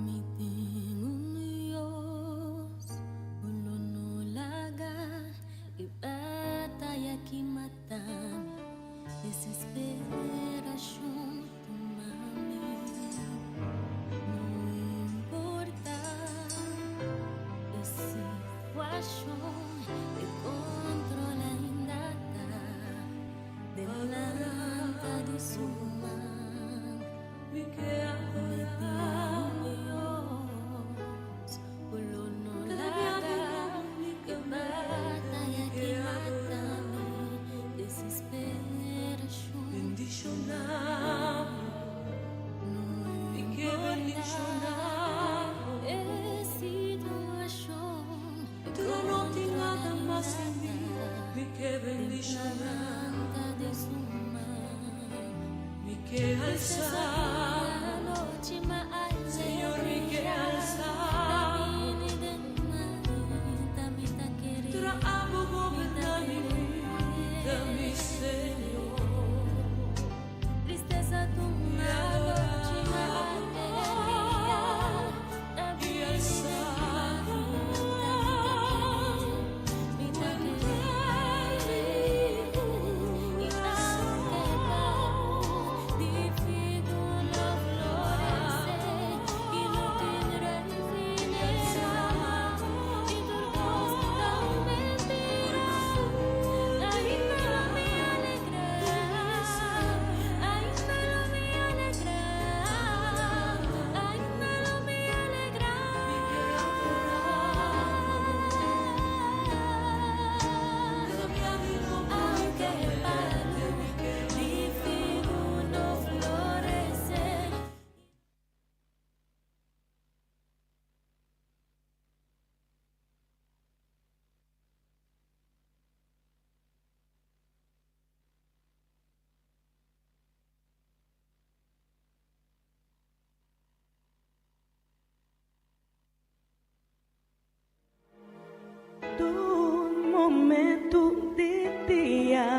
[SPEAKER 2] Mi tin un Dios ku lo no laga e bataya ki mata mi, desesperashon tuma mi. No importa e situashon, e control ainda ta den planta di su man. Mi tin un Dios ku lo no laga e bataya ki mata mi desesperashon. No importa e situashon, e control ainda ta den planta di su man.
[SPEAKER 1] momento di dia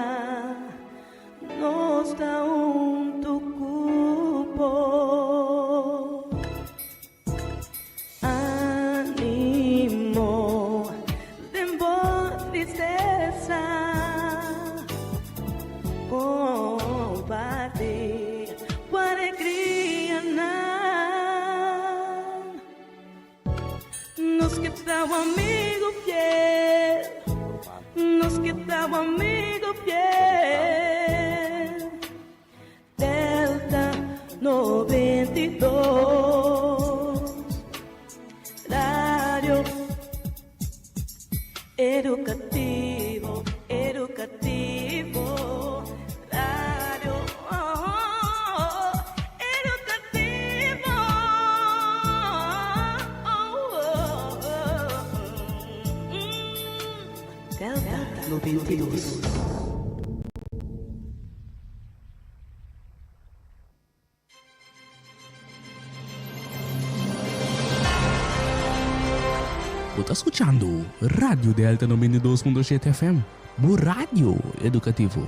[SPEAKER 1] nos ta hunto cu bo. Animo den bo tristesa, comparti bo alegrianan. Nos ke ta bo amigo fiel, nos ke ta bo amigo fiel. Delta 92 Radio Educativo, educativo Radio oh, educativo oh, oh, oh. Delta 92.
[SPEAKER 9] Bo ta scuchando Radio Delta 92.7 FM, bo radio educativo.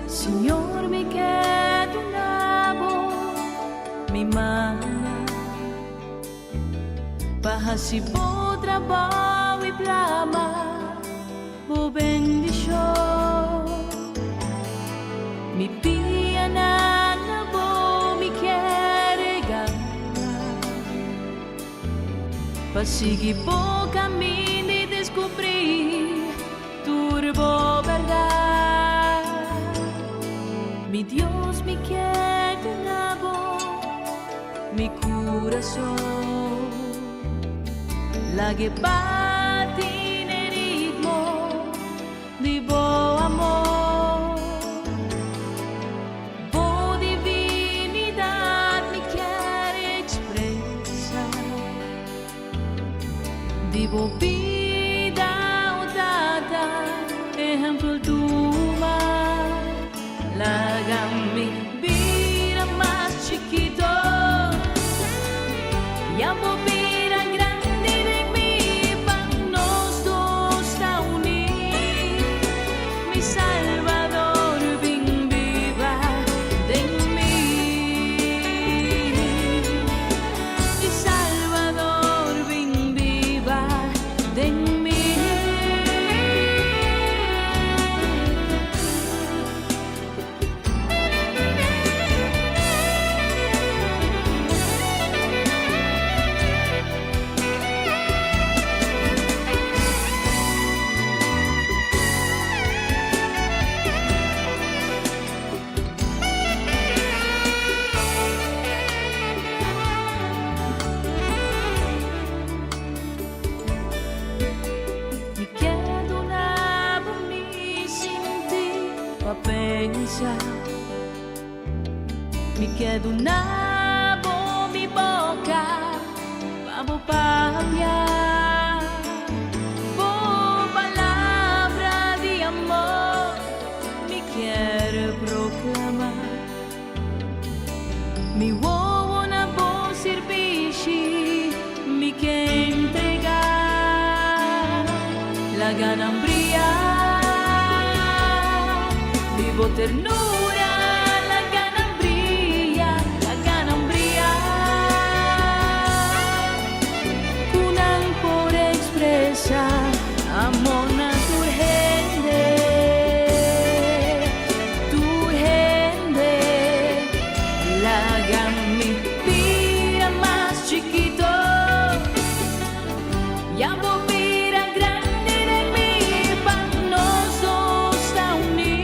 [SPEAKER 2] Señor mi ke duna bo mi mannan pa hasi bo trabou i plama Bo bendishon Mi pianan na bo mi kier regala Pa sigui bo kaminda i deskubrí tur bo bèrdat Mi Dios mi kier duna bo mi kurason Lag'e bati n'e ritmo di bo amor. Bo divinidad mi kier expresa. Di bo bida, o Tata, ehempel tuma. Laga mi bira mas chikito, ya bo bira grandi den mi pa nos dos ta uní. Mi Salbador bin biba den mi. Mi Salbador bin biba den mi. Mi ke duna bo mi sinti pa pensa. Mi ke duna bo mi boka pa bo papia. Bo palabra di amor mi kier proklama. Mi wowo na bo sirbishi mi ke entrega. Laga nan bria di bo ternura laga nan bria, laga nan bria. Ku nan por expresa amor na tur hende, tur hende. Laga mi bira mas chikito, ya bo bira grandi den mi pa nos dos ta uní.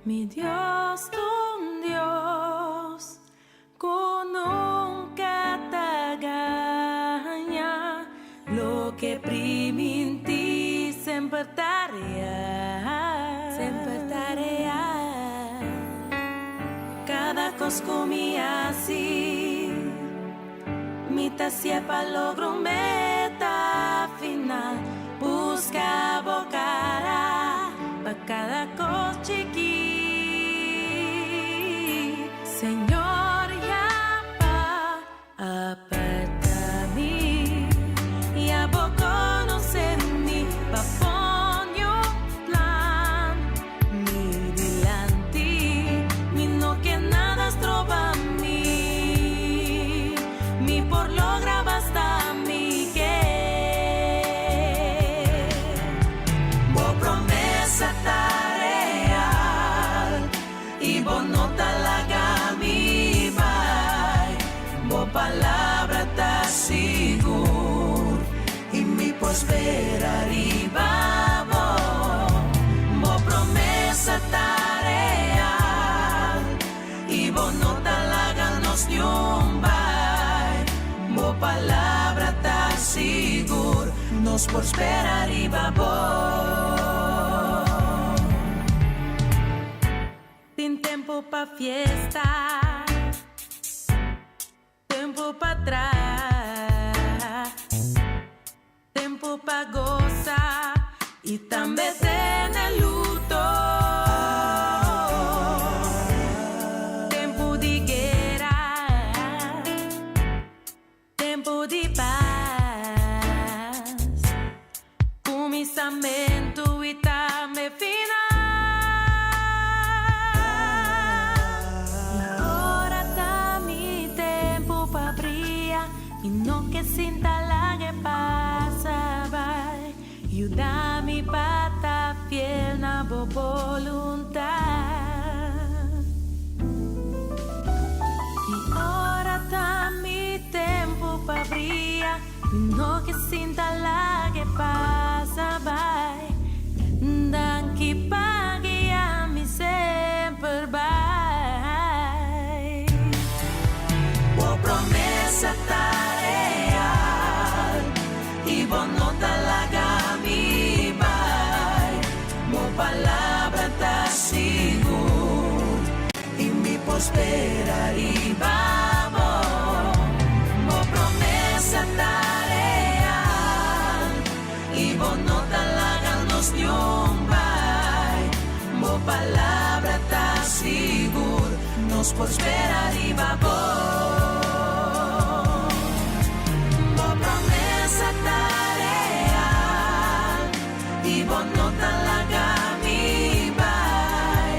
[SPEAKER 2] Mi Dios ta un Dios ku nunka ta gaña, loke e primintí semper ta real, semper ta real. Kada kos ku mi hasi, mi ta hasié pa logra un meta final. Buska bo kara pa kada kos chikí. Señor, ya b'a apartá mi, ya bo konosé mi pa pone un plan mi dilanti, mi no ke nada stroba mi, mi por logra basta mi ke. Bo promesa ta real i bo no ta laga mi bai. Bo palabra ta sigur i mi por spera riba bo. Bo promesa ta real i bo no ta laga nos niun bai. Bo palabra ta sigur, nos por spera riba bo. Tin tempu pa fiesta, tempu pa traha, tempu pa gosa i tambe tene luto. Tempu di guera, tempu di pas, kuminsamentu i tambe final. Ora ta mi tempu pa bria i no ke sinta lag'é pasa bai. Yuda mi pa ta fiel na bo boluntat. I ora ta mi tempu pa bria i no ke sinta lag'é pasa bai. Danki pa guia mi semper bai. Bo promesa ta real i bo no ta laga mi bai. Bo palabra ta sigur i mi por spera riba bo. Bo promesa ta real i bo no ta laga nos niun bai. Bo palabra ta sigur, nos por spera riba bo. Bo promesa ta real i bo no ta laga mi bai.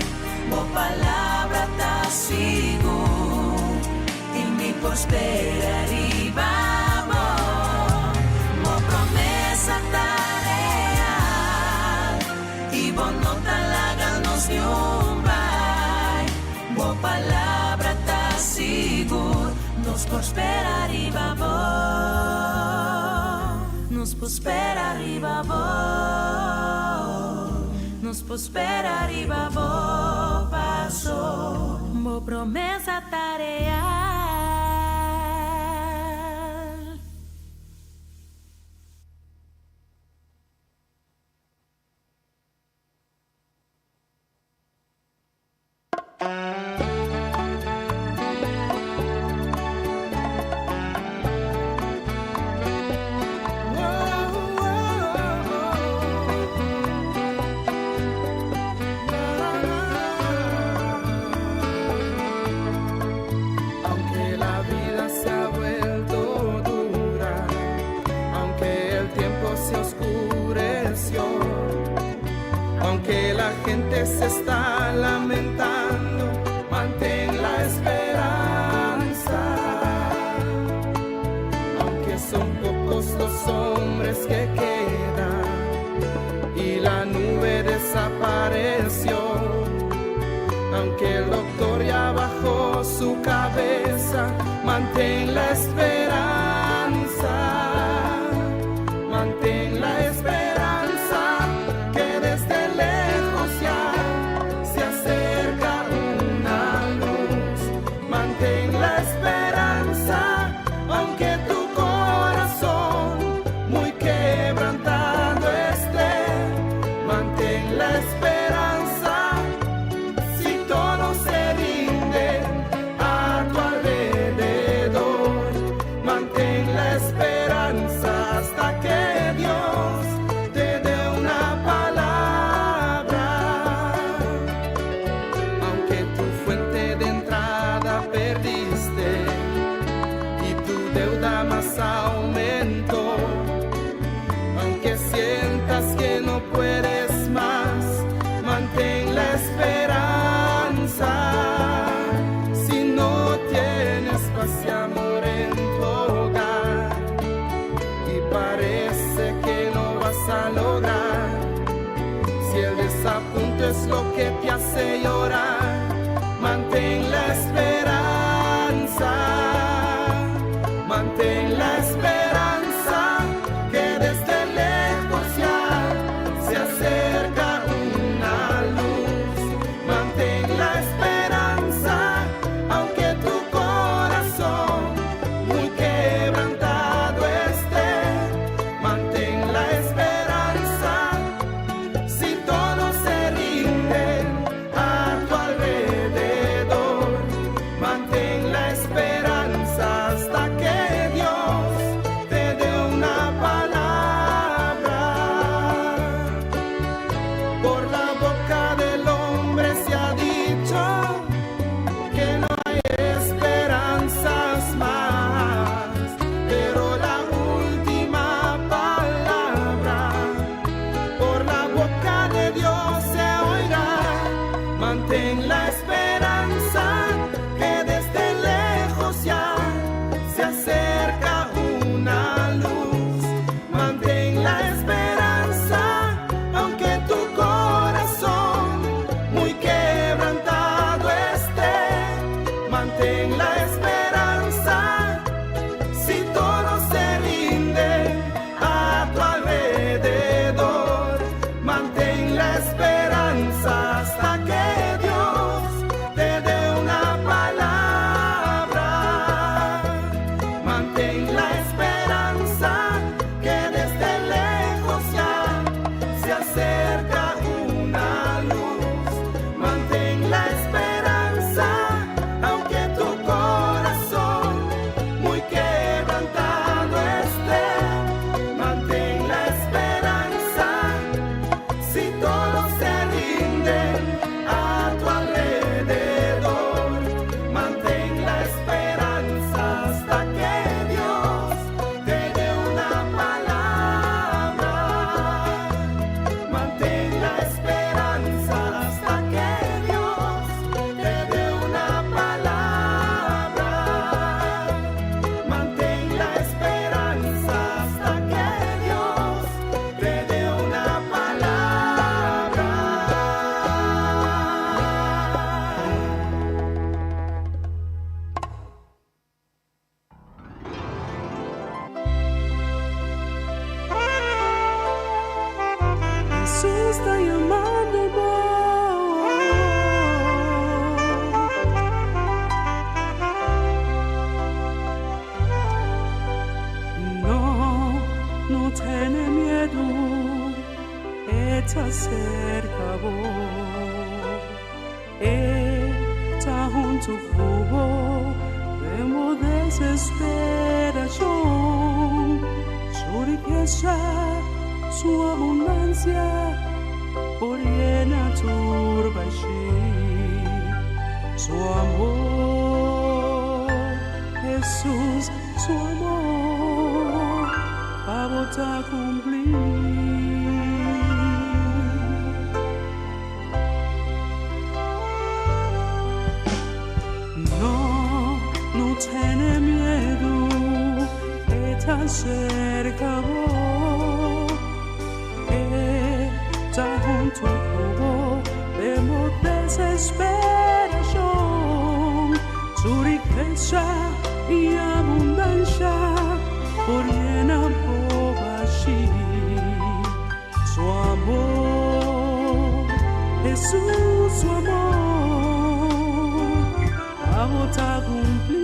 [SPEAKER 2] Bo palabra ta sigur i mi por spera riba bo. Bo promesa ta real i bo no ta laga nos niun bai. Bo palabra ta sigur, nos por spera riba bo. Nos por spera riba bo. Nos por spera riba bo paso. Bo promesa ta real.
[SPEAKER 10] Aunque la vida se ha vuelto dura, aunque el tiempo se oscureció, aunque la gente se está lamentando, mantén la esperanza. Aunque son pocos los hombres que quedan y la nube desapareció. Aunque el doctor ya bajó su cabeza, mantén la esperanza. Mantén la esperanza que desde lejos ya se acerca. punto es lo que te hace llorar. Mantén la esperanza, mantén la esperanza que desde lejos ya se acerca una luz. Mantén la esperanza, aunque tu corazón muy quebrantado esté. Mantén la esperanza, si todos se rinden a tu alrededor. Mantén la esperanza hasta que Dios te dé una palabra. Por la boca del hombre se ha dicho que no hay esperanzas más, pero la última palabra por la boca de Dios se oirá. Mantén la esperanza que desde lejos ya se acerca una luz. Mantén la esperanza, aunque tu corazón muy quebrantado esté. Mantén la esperanza, si todos se rinden a tu alrededor. Mantén la esperanza hasta que Dios te dé una palabra. Mantén la esperanza que desde lejos ya se acerca una luz. Mantén la esperanza, aunque tu corazón muy quebrantado esté. Mantén la esperanza, si todos se rinden a tu alrededor. Mantén la esperanza hasta que Dios te dé una palabra. Mantén la esperanza hasta que Dios te dé una palabra. Mantén la esperanza hasta que Dios te dé una palabra.
[SPEAKER 11] Jesús ta yamando bo. No, no tene miedo, está cerca bo. Está junto cubo, demo desesperación. Su riqueza, su abundancia, por llena turba y Su amor, Jesús, su amor, pa bo ta cumplir. No, no tene miedo, está cerca bo. Está junto cubo, demo desesperación. Su riqueza y abundancia por llena bo bashí. Su amor, Jesús, su amor, pa bo ta cumplir.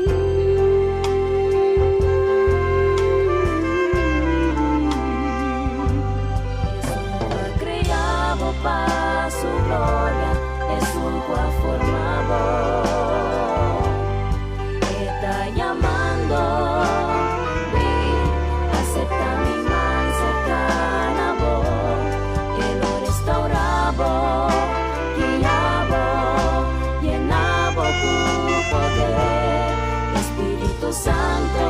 [SPEAKER 2] Esun cu a crea bo pa su gloria, esun cu a forma bo. E ta yamando, bin, acepta mi man cercana bo. E lo restaura bo, guia bo, yena bo cu poder. Spirito Santo.